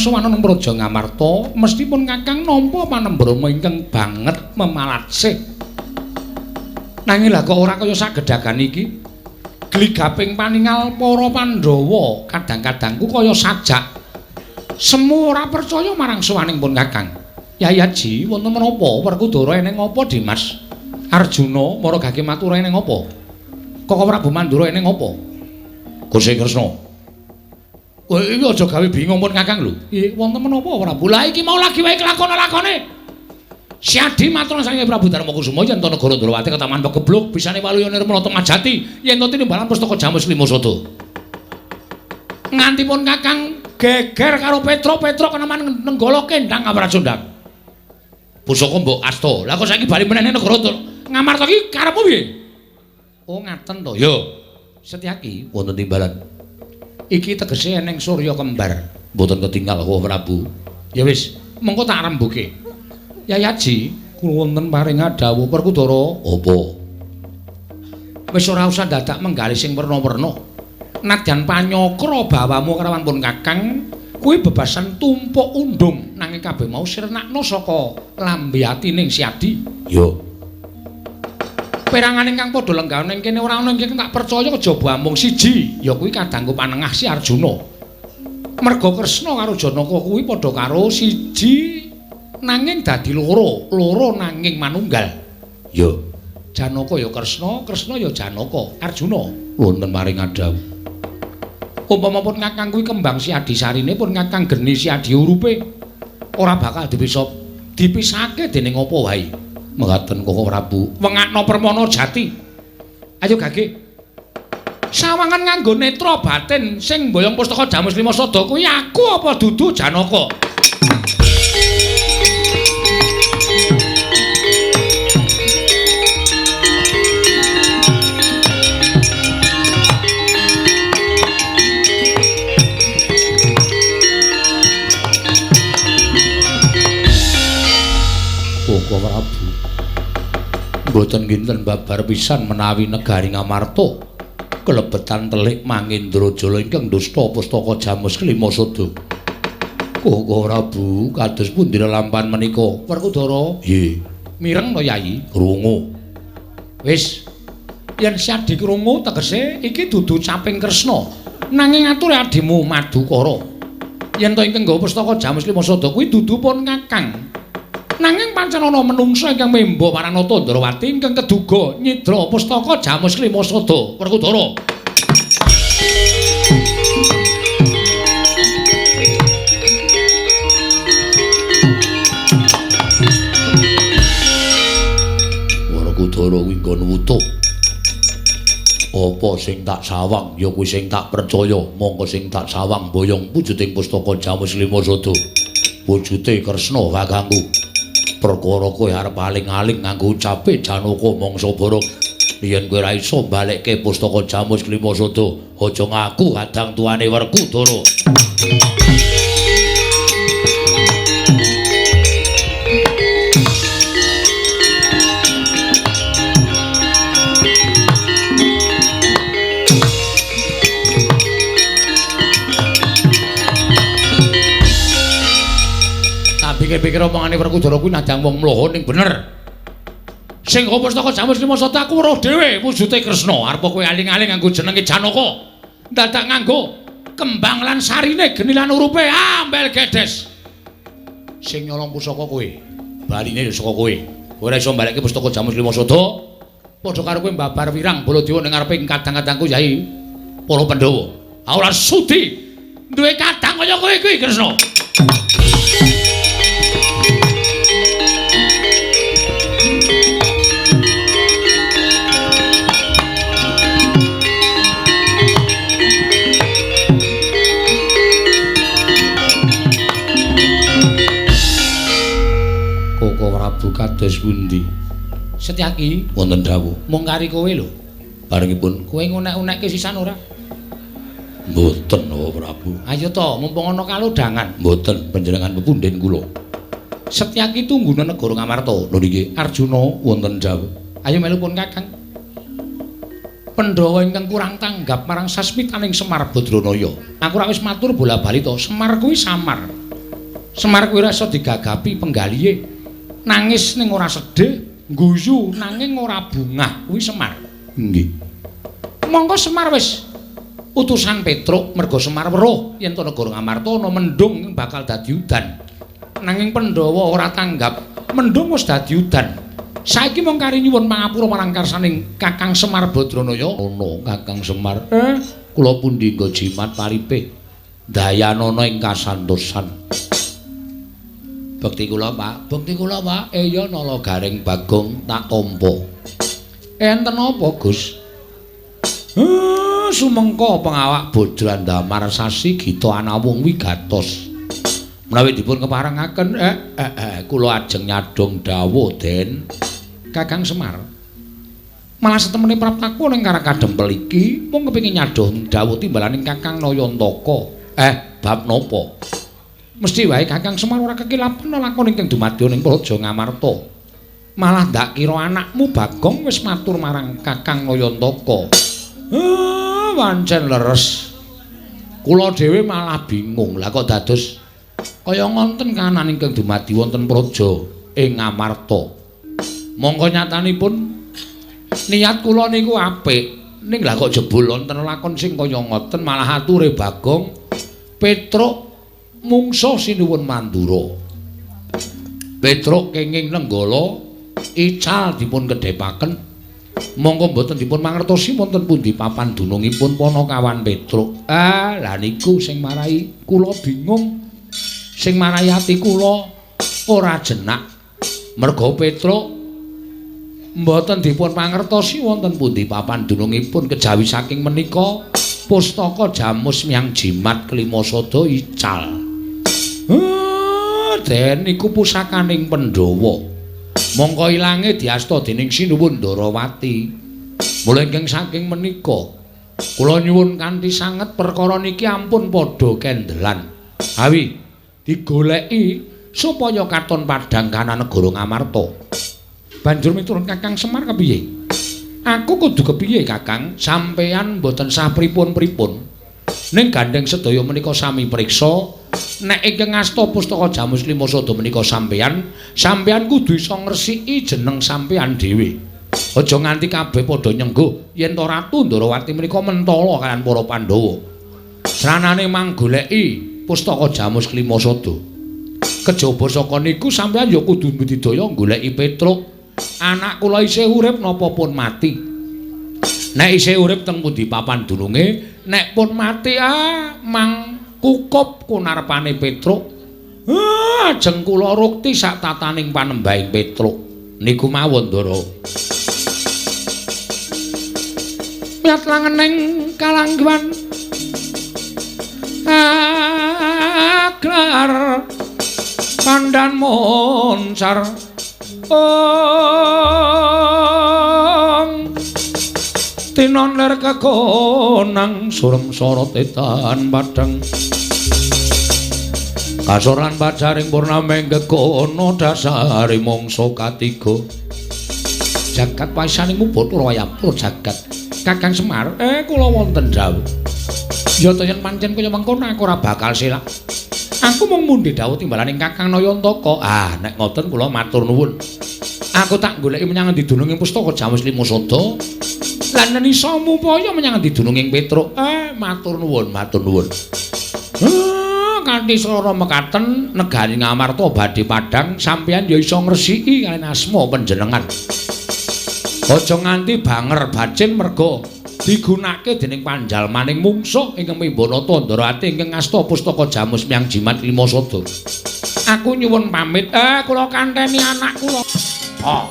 sowan nang Praja Ngamarta, mesti pun Kakang nampa panembrama ingkang banget memalatsih. Nanging lha kok ora kaya sagedhagan iki. Gligaping paningal para Pandhawa kadang-kadangku kaya sajak. Semu ora percaya marang sowaning pun Kakang. Yai Aji, wonten menapa? Werkudara eneng apa, Dimas? Arjuna mara gage matur eneng apa? Koko Prabu Mandura eneng apa? Gusti Kresna. Kowe iki aja gawe bingung pun Kakang lho. Nggih, wonten menapa Prabu? Lah iki mau lagi wae kelakon-lakone. Siadi matur saking Prabu Darmakusuma yen to negara Ndrawati ketaman pegebluk bisane waluya nirmala temajati yen to tinimbalan pustaka Jamus Lima Sada. Nganti pun Kakang geger karo Petro, Petro keneman nenggala kendang kapracondang. Pusaka mbok asta. Lah kok saiki bali meneh ning negara Ngamarta iki karepmu piye? Oh ngaten to. Ya. Setyaki wonten timbalan. Iki tegese eneng surya kembar. Mboten ketinggal kok Prabu. Ya wis, mengko tak rembuke. Yai Aji, kula wonten paring dawuh Werkudara. Apa? Wis ora usah dadak menggalih sing werna-werna. Nadyan panyakra bawamu karawan pun Kakang, kuwi bebasan tumpuk undung nanging kabeh mau sirnakno saka lambe atining Siadi. Ya. Perangan ingkang padha lenggah ning kene ora ana ingkang tak percaya kejaba amung siji, ya kuwi kadangku panengah si Arjuna. Merga Kresna karo Janaka kuwi padha karo siji nanging dadi loro, loro nanging manunggal. Ya. Janaka ya Kresna, Kresna ya Janaka. Arjuna wonten paring dawuh. Umpama pun Kakang kuwi kembang Siadi sarine pun Kakang geni Siadi urupe ora bakal dipisa dipisahke dening apa wae. Mekaten Koko Prabu, wengakno permana jati. Ayo gage. Sawangan nganggo netra batin sing mboyong pustaka Jamus Lima Sada kuwi aku apa dudu Janaka? Koko Prabu, mboten kinten babar pisan menawi negari Ngamarta kelebetan telik Mangendrajala ingkang dusta pustaka Jamus Kelima Sada. Koko Prabu, kados pundi lelampahan menika? Werkudara, nggih. Mireng to, Yayi? Krungu. Wis, yen Siadi krungu tegese iki dudu caping Kresna, nanging ature adimu Madukara. Yen to ingkang nggawa pustaka Jamus Lima Sada kuwi dudu pun Kakang. Nanging pancen ana menungsa ingkang memba Paranata Ndrawati ingkang keduga nyidra pustaka Jamus Lima Sada. Werkudara. Werkudara kuwi nggon wutuh. Apa sing tak sawang ya kuwi sing tak percaya, mongko sing tak sawang boyong wujuding pustaka Jamus Lima Sada. Wujude Kresna kakangku. Perkara kowe arep aling-aling nganggo ucape Janaka mangsa borok. Yen kowe ora iso balekke pustaka Jamus Lima Sada, aja ngaku kadang tuane Werkudara. Pikir-pikir omongane Werkudara kuwi nadang wong mloho ning bener. Sing pustaka Jamus Lima Sada aku weruh dhewe wujude Kresna. Arep kowe aling-aling nganggo jenenge Janaka. Dadak nganggo kembang lan sarine geni lan urupe ambel gedes. Sing nyolong pusaka kowe, baline ya saka kowe. Kowe ora iso mbalekke pustaka Jamus Lima Sada. Padha karo kowe mbabar wirang Baladewa ning ngarepe kadang-kadangku Yai para Pandhawa. Aku ora sudi duwe kadang kaya kowe kuwi Kresna. Koko Prabu kados pundi? Setyaki wonten dawuh. Mung kari kowe lho. Barengipun kowe ngunek-unekke sisan ora? Mboten, oh Prabu. Ayo to, mumpung ana kalodhangan. Mboten, panjenengan pepundhen kula. Setyaki tungguna negara Ngamarta. Lho niki Arjuna wonten dawuh. Ayo melu pun Kakang. Pandhawa ingkang kurang tanggap marang sasmitaning Semar Badranaya. Aku ora wis matur bola-bali to, Semar kuwi samar. Semar kuwi ora iso digagapi penggalihe. Nangis ning ora sedih, guyu nanging ora bungah kuwi Semar. Nggih. Monggo Semar wis utusan Petruk merga Semar weruh yen to negara Ngamarta ana mendung bakal dadi udan. Nanging Pandhawa ora tanggap, mendung wis dadi udan. Saiki mung kari nyuwun pangapura marang karsaning Kakang Semar Badranaya. Ana Kakang Semar. Kula pundi nggo jimat paripe dayanana ing kasantosan. Bekti kula, Pak. Bekti kula, Pak. Eya nala Gareng Bagong tak tampa. Enten apa, Gus? Sumengko pengawak Bajrandamar sasi gita anawung wigatos. Menawi dipun keparengaken, kula ajeng nyadhong dawuh, Den. Kakang Semar. Malah setemene praptaku ning karang kadempel iki mung kepengin nyadhong dawuh timbalaning Kakang Nayantaka. Bab napa? Mesti wae Kakang Semar ora kekilapen lakon ingkang dumadya ning Praja Ngamarta. Malah ndak kira anakmu Bagong wis matur marang Kakang Nayantaka. Wancen leres. Kula dhewe malah bingung. Lah kok dados kaya ngonten kahanan ingkang dumadi wonten praja ing Ngamarta. Monggo nyatanipun niat kula niku apik, ning lah kok jebul wonten lakon sing kaya ngoten malah ature Bagong Petruk mungsuh sinuwun Mandura. Petruk kenging Nenggala ical dipun kedhepaken. Monggo mboten dipun mangertosi wonten pundi papan dunungipun Panakawan Petruk. Ah, lah niku sing marai kula bingung. Sing marai ati kula ora jenak. Merga Petruk mboten dipun mangertosi wonten pundi papan dunungipun kejawi saking menika pustaka Jamus Miang Jimat Kelima Sada ical. Den niku pusakaning Pandhawa. Mongko ilange diasta dening Sinuwun Ndarawati. Mula ingkang saking menika kula nyuwun kanthi sanget perkara niki ampun padha kendelan. Awi digoleki supaya katon padhang kana negara Ngamarta. Banjur miturut Kakang Semar kepiye? Aku kudu kepiye, Kakang? Sampeyan mboten sah pripun-pripun. Ning gandeng sedaya menika sami priksa, nek ingkang ngasta pustaka Jamus Lima Sada menika sampeyan, sampeyan kudu iso ngresiki jeneng sampeyan dhewe. Aja nganti kabeh padha nyengguh yen to Ratu Ndarawati menika mentala kaliyan para Pandhawa. Sranane manggoleki pustaka Jamus Lima Sada. Kejaba saka niku sampeyan ya kudu mbudidaya goleki Petruk. Anak kula isih urip napa pun mati. Nek isih urip teng pundi papan dununge, nek pun mati mang kukup kunarpane Petruk. Ajeng kula rukti sak tataning panembahing Petruk. Niku mawon, Ndara. Miyat langening kalangguan aglar pandan moncar ong tinon ler kekonang surem sorot etan padang kasoran pacaring purnameng kekono dasare mangsa katiga jagat paisaning Bathara Wayang jagat. Kakang Semar, kula wonten dawuh. Ya to yen pancen kaya mengkono aku ora bakal selak. Aku mung mundhi dawuh timbalaning Kakang Nayantaka. Ah, nek ngoten kula matur nuwun. Aku tak goleki menyang endi dununging pustaka Jamus Lima Sada. Lan yen iso mupaya menyang endi dununging Petruk. Matur nuwun, matur nuwun. Kanthi swara mekaten negari Ngamarta badhe padhang, sampeyan ya iso ngresiki kaliyan asma panjenengan. Aja nganti banger bacin merga digunakake dening panjalmaning mungsuh ingkang mimbanata Ndarawati ingkang ngasta pustaka Jamus Miang Jimat Lima Sada. Aku nyuwun pamit. Kula kanteni anak kula. Oh.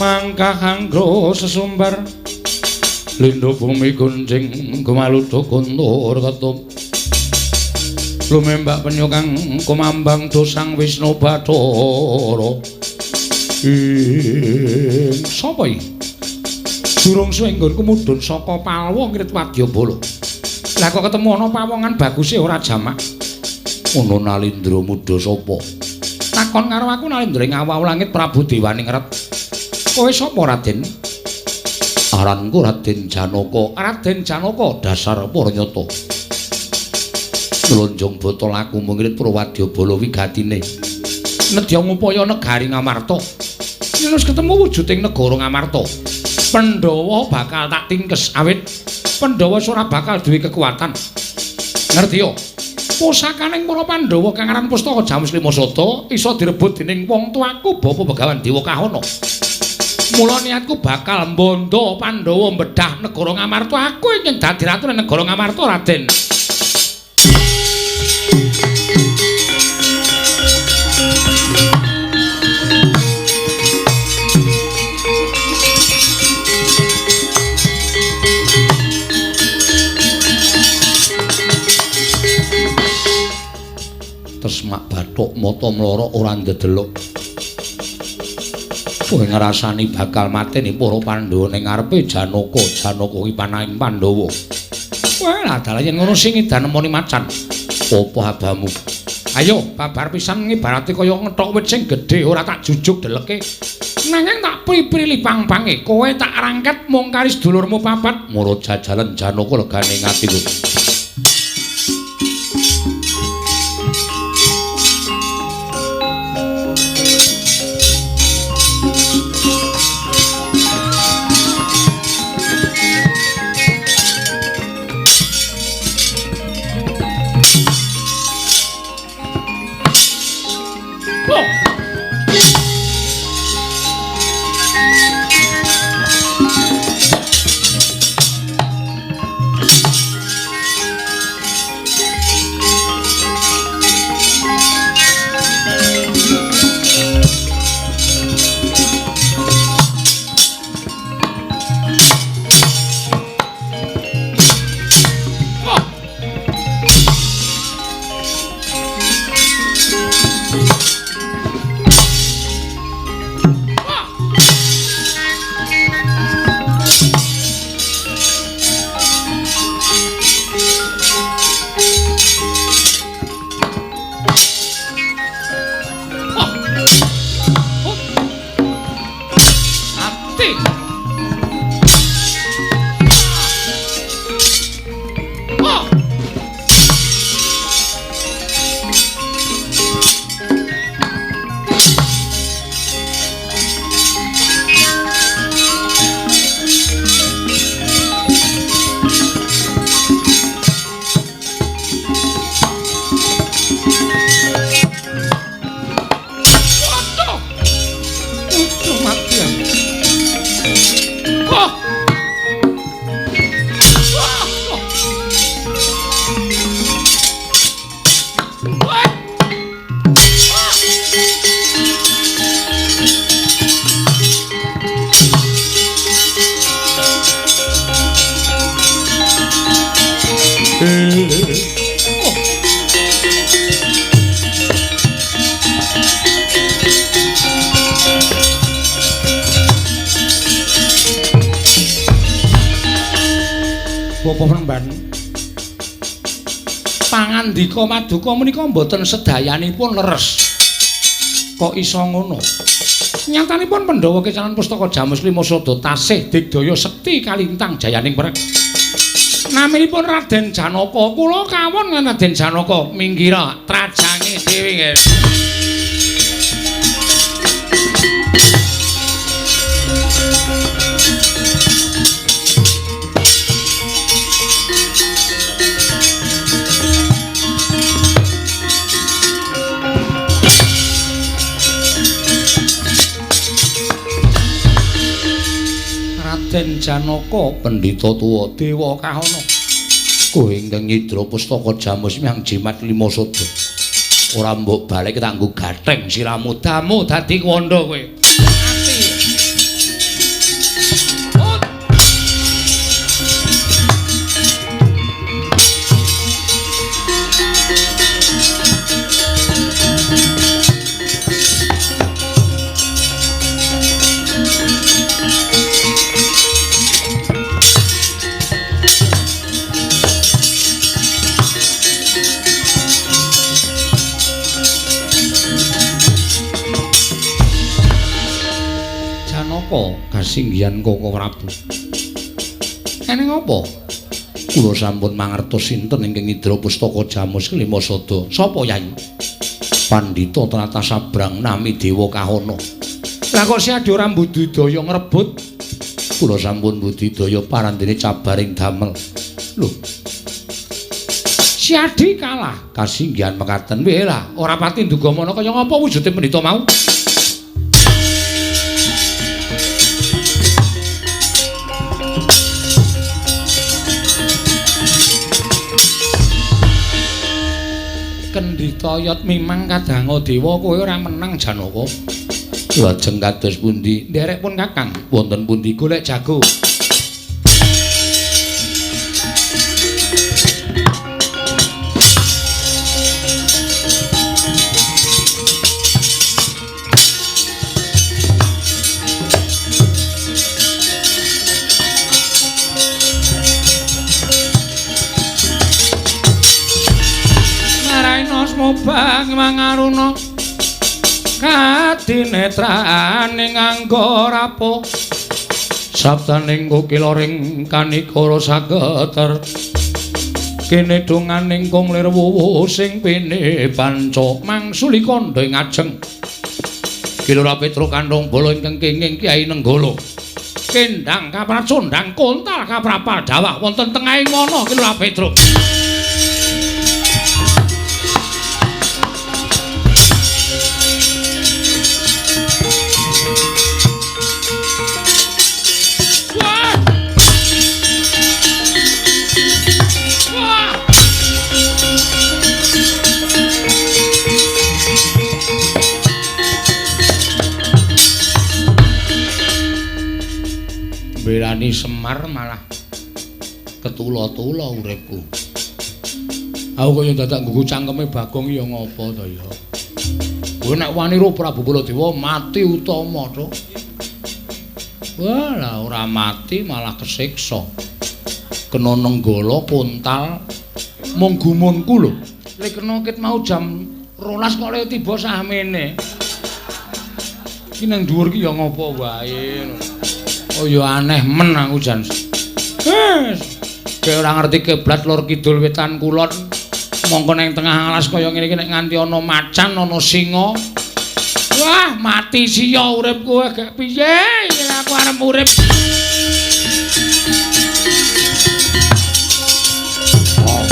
Mangkah anggra sesumbar lindho bumi gunjing gumaludha guntur ketup lumembak penyu kang kumambang dosang Wisnu Bathara. Ing sapa iki? Durung suwe nggonku mudhun saka Palwa ngrit wadyabala. Lah kok ketemu ana pawongan baguse ora jamak. Ngono Nalindra muda sapa? Takon karo aku Nalindra ing awau langit Prabu Dewaning Ret. Kowe sapa Raden? Aranku Raden Janaka. Raden Janaka dasar paranyata. Mlonjong botol aku mungrit Purwadyabala wigatine. Nedya ngupaya negari Ngamarta. Yen wis ketemu wujuding negara Ngamarta, Pandhawa bakal tak tingkes awit Pandhawa ora bakal duwe kekuatan. Ngerti yo? Pusakaning para Pandhawa kang aran Pustaka Jamus Lima Sata iso direbut dening wong tuaku Bapa Begawan Dewa Kahana. Mula niatku bakal mbondo Pandhawa mbedah negara Ngamarta. Aku ingin dadi ratu negara Ngamarta, Raden. Tesmak bathuk mata mlorok ora ndedelok. Kowe ngrasani bakal mateni para Pandhawa ning ngarepe Janaka. Janaka kuwi panahing Pandhawa. Wah, dalah yen ngono sing edan nemoni macan. Apa abamu? Ayo, babar pisan ngibarate kaya ngethok wit sing gedhe ora tak jujuk deleke. Nanging tak pri-pri pang-pange. Kowe tak rangket mung kari sedulurmu papat. Mara jajalan Janaka legane ing atiku. Bapak Penemban, pangandika maduka menika mboten sedayanipun leres. Kok iso ngono? Nyatanipun Pandhawa kecalan pustaka Jamus Lima Sada tasih digdaya sekti kalintang jayaning perek. Naminipun Raden Janaka. Kula kawon Raden Janaka minggira trajange dhewe nggih. Raden Janaka pendhita tuwa dewa kahana. Kowe ingkang nyidra pustaka Jamus miang jimat Lima Sada. Ora mbok balik tak nggo gatheng siramu damu dadi kuwanda kowe. Mati. Janaka kasinggihan Koko Prabu. Eneng apa? Kula sampun mangertos sinten ingkang ngidra pustaka Jamus Kelima Sada. Sapa Yai? Pandhita tlatah Sabrang nami Dewa Kahana. Lah kok si Adi ora mbudidaya ngrebut? Kula sampun budidaya parandene cabaring damel. Lho. Si Adi kalah kasinggihan mekaten. Weh lah, ora pati nduga mana kaya ngapa wujude pendhita mau? Kendhita yot mimang kadanga dewa kowe ora menang Janaka. Lajeng kados pundi? Nderek pun Kakang, wonten pundi golek jago. Bang mangaruna kadinetraning angga rapuh sabdaning kokila ring kanikara sageter kene donganing kong lir wuwu sing pene panca mangsuli kandha ing ajeng Kilura Petruk kandhong bala ingkang kenging Kyai Nenggala kendang kapracondang kontal kaprapal dawah wonten tengahing wana Kilura Petruk. Belani Semar malah ketula-tula uripku. Aku kaya dadak nggugu cangkeme Bagong ya ngapa to ya. Kowe nek wani ro Prabu Baladewa mati utama to. Wah, lah ora mati malah kesiksa. Kena nenggala kontal mung gumunku lho. Lek kena ket mau jam 12 kok le tiba sahmene. Iki nang dhuwur ki ya ngapa wae. Oh ya aneh men aku jan. Wes, kowe ora ngerti kiblat lor kidul wetan kulon. Mongko nang tengah alas kaya ngene iki nek nganti ana macan, ana singa. Wah, mati sia urip kowe gak piye iki aku arep urip. Oh.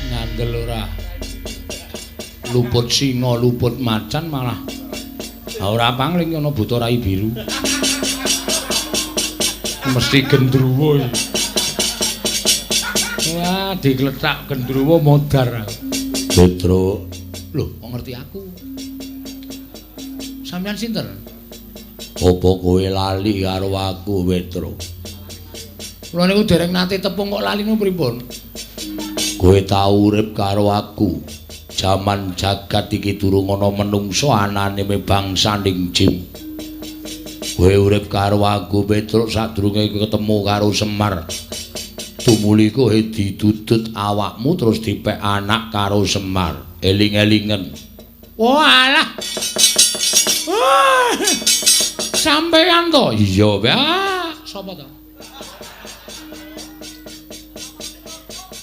Ngandel ora. Luput singa, luput macan malah ora pangling ana buta rai biru. Mesti gendruwo iki. Wah, digletak gendruwo modar aku. Petruk, lho kok ngerti aku? Sampeyan sinten? Apa kowe lali karo aku, Petruk? Kula niku dereng nate tepung kok lali niku pripun? Kowe tau urip karo aku. Jaman jagat iki durung ana menungsa anane bangsaning jin. Kowe urip karo aku Petruk sadurunge ketemu karo Semar. Tumuli kowe didudut awakmu terus dipek anak karo Semar. Eling-elingen. Walah. Wah. Sampeyan to? Iya, Pak. Sapa to?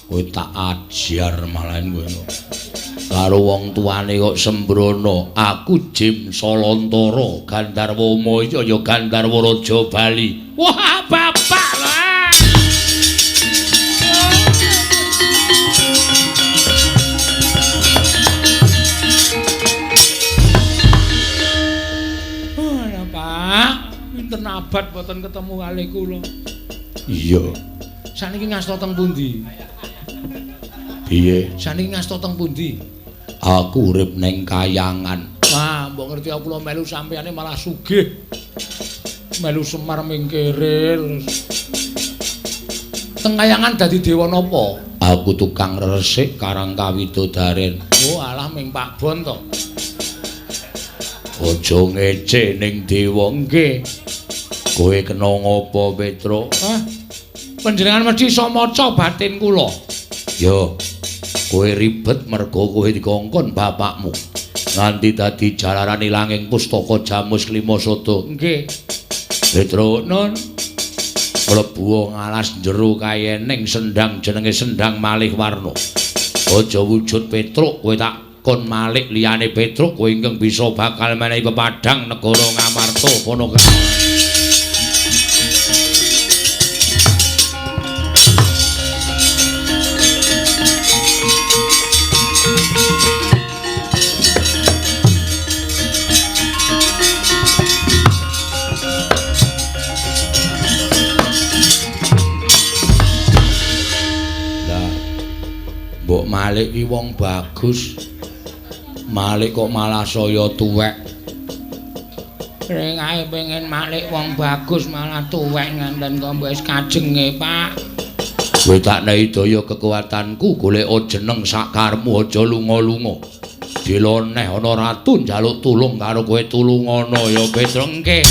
Kowe tak ajar malahan kowe. Karo wong tuane kok sembrono. Aku Jim Solontara, Gandharwa Maya ya Gandharwa Raja Bali. Wah, bapak lah. Oh, ya, Pak. Pinten abad boten ketemu kalih kula. Iya. Saniki ngasta teng pundi? Piye? Saniki ngasta teng pundi? Aku urip ning kayangan. Wah, mbok ngerti aku kula melu sampeyane malah sugih. Melu Semar mingkire. Teng kayangan dadi dewa napa? Aku tukang resik karang kawidodaren. Oh, alah ming Pak Bon to. Aja ngece ning dewa nggih. Kowe kena ngopo, Petruk? Hah? Panjenengan mesti iso maca batin kula. Yo. Kowe ribet mergo kowe dikongkon bapakmu. Nganti dadi jalaran ilanging pustaka Jamus Klima Sada. Nggih. Petruk nun mlebu ngalas jero kayening sendang jenenge Sendang Malih Warna. Aja wujud Petruk kowe tak kon malik liyane Petruk kowe ingkang bisa bakal menehi pepadhang negara Ngamarta kono kae. Mbok Malik ki wong bagus. Malik kok malah saya tuwek. Ringae pengen Malik wong bagus malah tuwek nganten kok wis kajenge, Pak. Kowe tak nehi daya kekuatanku golek jeneng sakarmu aja lunga-lunga. Diloneh ana ratu njaluk tulung karo kowe tulungana ya Petruk. Nggih.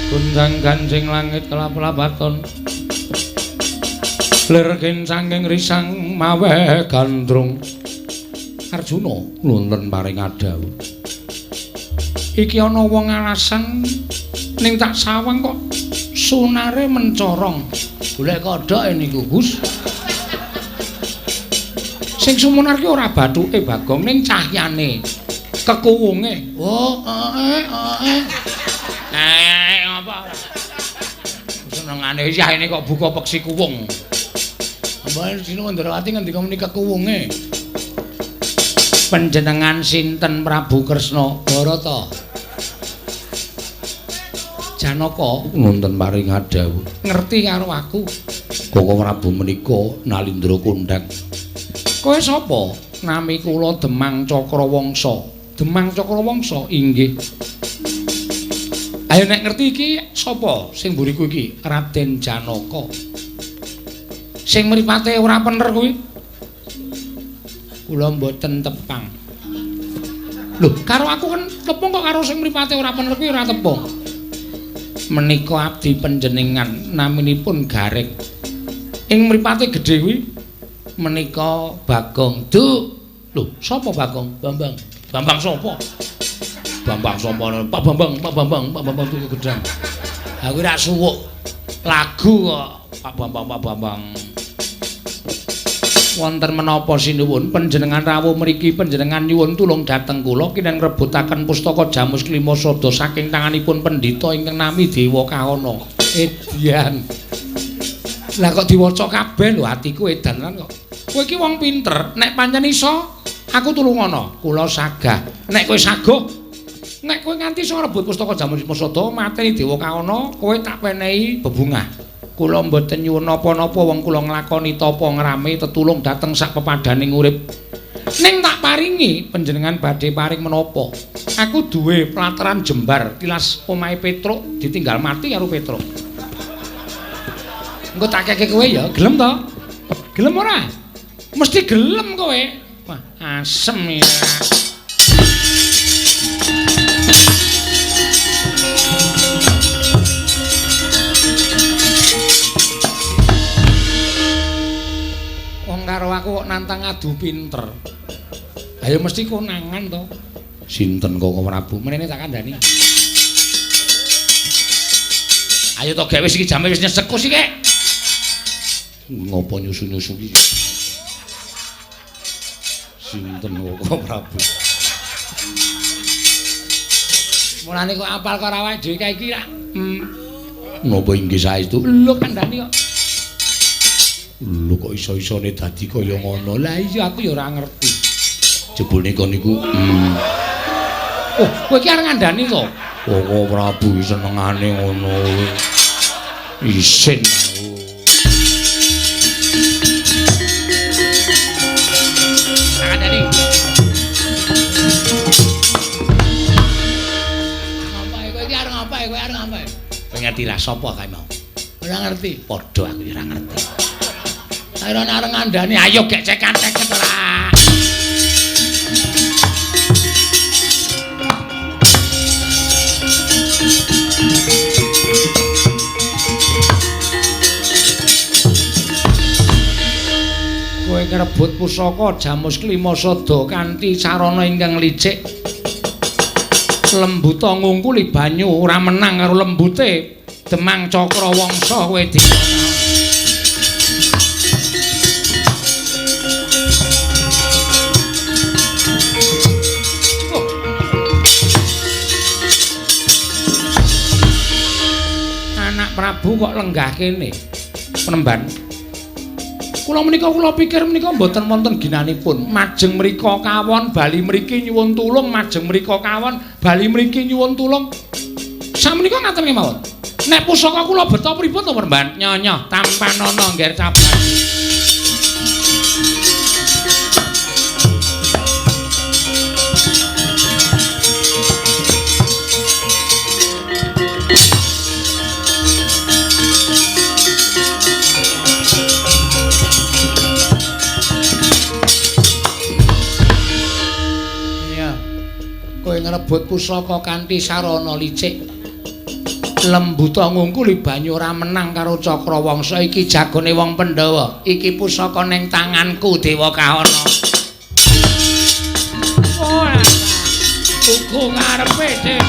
Gundang ganjing langit kelap-lapaton lir saking risang maweh gandrung. Arjuna wonten paring adhawuh. Iki ana wong alasan ning tak sawang kok sunare mencorong. Golek kodhoke niku, Gus. Sing sumunar ki ora bathuke Bagong ning cahyane, kekuwunge. Oh, apa? Senengane yah ini kok buka peksi kuwung. Mbah Dina Ndrawati ngendika muni kekuwunge. Panjenengan sinten Prabu Kresna Barata? Janaka wonten paring adhawuh. Ngerti karo aku. Koko Prabu menika Nalindra kondhang. Kowe sapa? Nami kula Demang Cakrawangsa. Demang Cakrawangsa inggih. Ayo nek ngerti iki sapa sing mburiku iki? Raden Janaka. Sing mripate ora pener kuwi. Kula mboten tepang. Lho, karo aku kan tepung kok karo sing mripate ora pener kuwi ora tepung. Menika abdi panjenengan naminipun Gareng. Ing mripate gedhe kuwi menika Bagong. Duh. Lho, sapa Bagong? Bambang. Bambang sapa? Bambang sapa? Pak Bambang, Pak Bambang, Pak Bambang tuku gedang. Aku ora suwuk lagu kok Pak Bambang, Pak Bambang. Wonten menapa sinuwun panjenengan rawuh mriki panjenengan nyuwun tulung dhateng kula kinen ngrebutaken pustaka Jamus Klima Sada saking tanganipun pendhita ingkang nami Dewa Kahana. Edian. Lah kok diwaca kabeh lho atiku edan lan kok. Kowe iki wong pinter, nek pancen iso aku tulungana. Kula sagah. Nek kowe saguh, nek kowe nganti iso ngrebut pustaka Jamus Klima Sada mateni Dewa Kahana, kowe tak penehi bebungah. Kula mboten nyuwun napa-napa wong kula nglakoni tapa ngrame tetulung dhateng sak pepadaning urip. Ning tak paringi panjenengan badhe paring menapa? Aku duwe plataran jembar tilas omahe Petruk ditinggal mati karo Petruk. Engko tak keke kowe ya, gelem to? Gelem ora? Mesti gelem kowe. Wah, asem ya. Karo aku kok nantang adu pinter. Ayo mesti konangan to. Sinten Koko Prabu? Menene tak kandhani. Ayo to gek wis iki jame wis nyesekus iki. Ngopo nyusu-nyusu iki? Sinten Koko Prabu? Mulane kok apal karo awake dhewe kae iki rak. Napa inggih saestu? Lho kandhani kok. Lho kok iso-isone dadi kaya ngono? Lah iya aku ya ora ngerti. Jebule kon niku. Oh, kowe iki arep ngandani to? Koko Prabu senengane ngono. Isin aku. Ngerti ra sapa kae mau? Ora ngerti. Padha aku ora ngerti. Ora arep ngandani, ayo gek cekan-ceket ora. Kowe ngrebut pusaka Jamus Klima Sada kanthi carana ingkang licik. Lembuta ngungkuli banyu ora menang karo lembute Demang Cakrawangsa kowe di. Anak Prabu kok lenggah kene. Penemban. Kula menika kula pikir menika mboten wonten ginanipun. Majeng mriko kawon bali mriki nyuwun tulung, majeng mriko kawon bali mriki nyuwun tulung. Samenika ngaten kemawon. Nek pusaka kula beto pripun to, Penemban? Nyonya, tampanana ngger caban. Ngrebut pusaka kanthi sarana licik. Lembuta ngungkuli banyu ora menang karo Cakrawangsa iki jagone wong Pandhawa. Iki pusaka ning tanganku Dewa Kahana. Ora. Tuku ngarepe, Dik.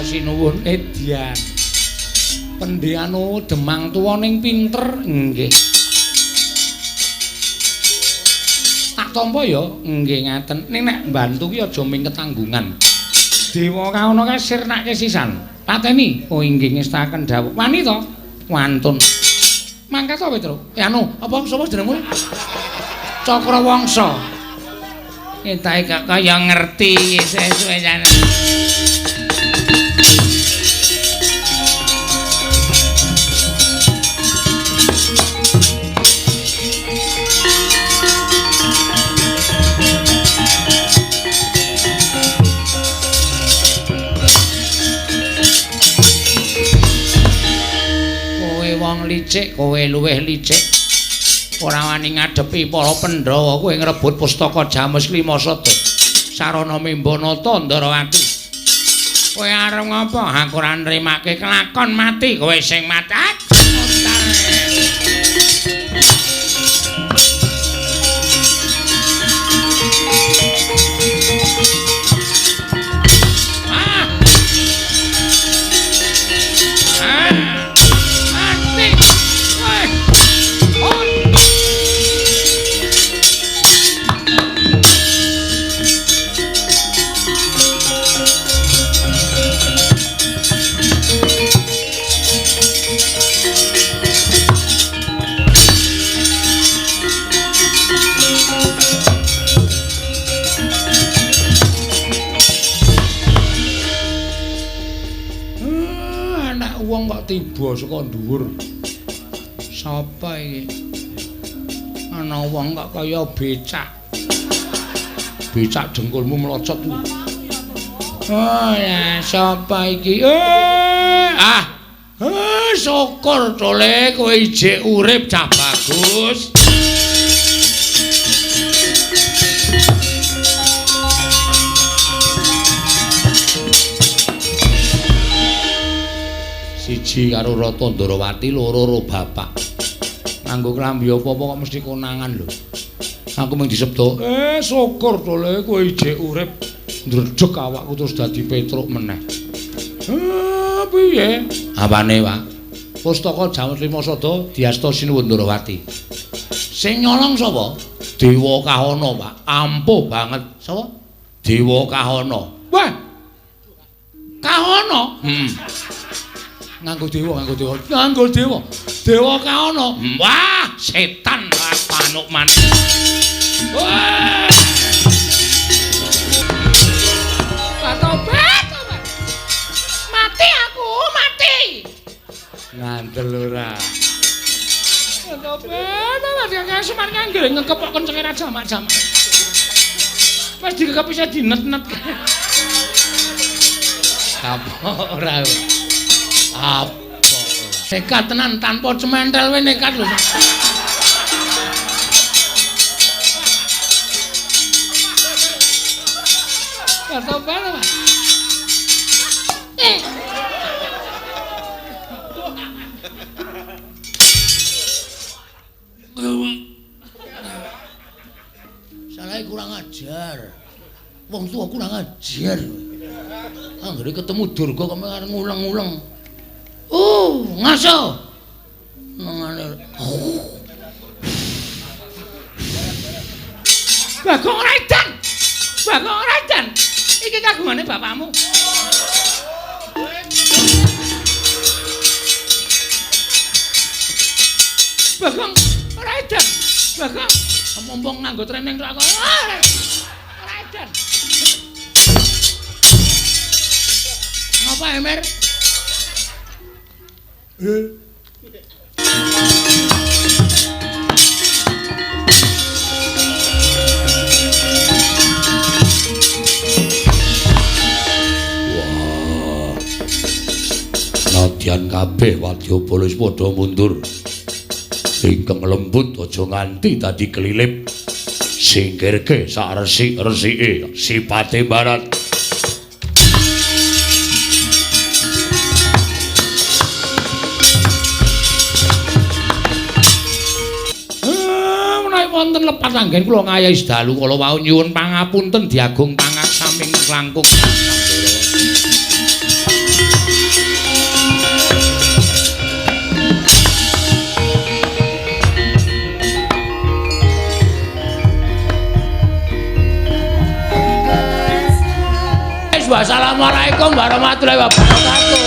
Sinuwun edyan. Pendheanu Demang tuwa ning pinter nggih. Tak tampa ya nggih ngaten. Ning nek mbantu ki aja ming ketanggungan. Dewa Kahana kae sirnake sisan. Pateni. Oh inggih ngestaken dawuh. Wani to? Wantun. Mangkat to, Petro? Anu, apa sapa jenengmu? Cakrawangsa. Entahe kok kaya ngerti suwe-suwe jane. Licik kowe luwih licik ora wani ngadepi para Pandhawa kowe ngrebut pustaka Jamus Klima Sada sarana Mimbanata Ndarawati kowe arep ngapa aku ora nrimake kelakon mati kowe sing mati. Tiba saka dhuwur. Sapa iki? Ana wong kok kaya becak. Becak dengkulmu mlocot kuwi. Oh ya, sapa iki? Syukur tole kowe ijik urip cah bagus. Siji karo Rata Ndarawati, loro ro bapak. Nganggo klambi apa-apa kok mesti konangan lho. Aku mung disebut, syukur tole kowe ijik urip. Ndredeg awakku terus dadi Petruk meneh. Piye? Apane, Pak? Pustaka Jamus Lima Sada diasta Sinuwun Ndarawati. Sing nyolong sapa? Dewa Kahana, Pak. Ampuh banget. Sapa? Dewa Kahana. Wah. Kahana? Nganggo dewa, nganggo dewa. Nganggo dewa. Dewa Kahana. Wah, setan panuk maneh. Wah. Tobat, tobat. Mati aku, mati. Ngandel ora. Ben, Semar nganggere ngekepok kencenge ra jamak-jamak. Wis dikekep isih dinet-net. Kapok ora. Apa ora. Nekat tenan tanpa cementel we nekat lho. Katopen Pak. Salah kurang ajar. Wong tua kurang ajar. Anggere ketemu Durga kok arep nguleng-uleng. Oh, ngaso. Nangane. Bagong ora edan. Bagong ora edan. Iki kagungane bapakmu. Bagong ora edan. Bagong mumpung nganggo treneng tok aku. Ora edan. Ngapa Emer? Wah. Nadyan kabeh wadyabala wis padha mundur. Ingkang lembut aja nganti dadi kelilip. Singkirke sak resik-resike sipate barat. Menawi wonten lepat anggen kula ngayahi sedalu kala wau nyuwun pangapunten diagung pangaksaming langkung. Wassalamualaikum warahmatullahi wabarakatuh.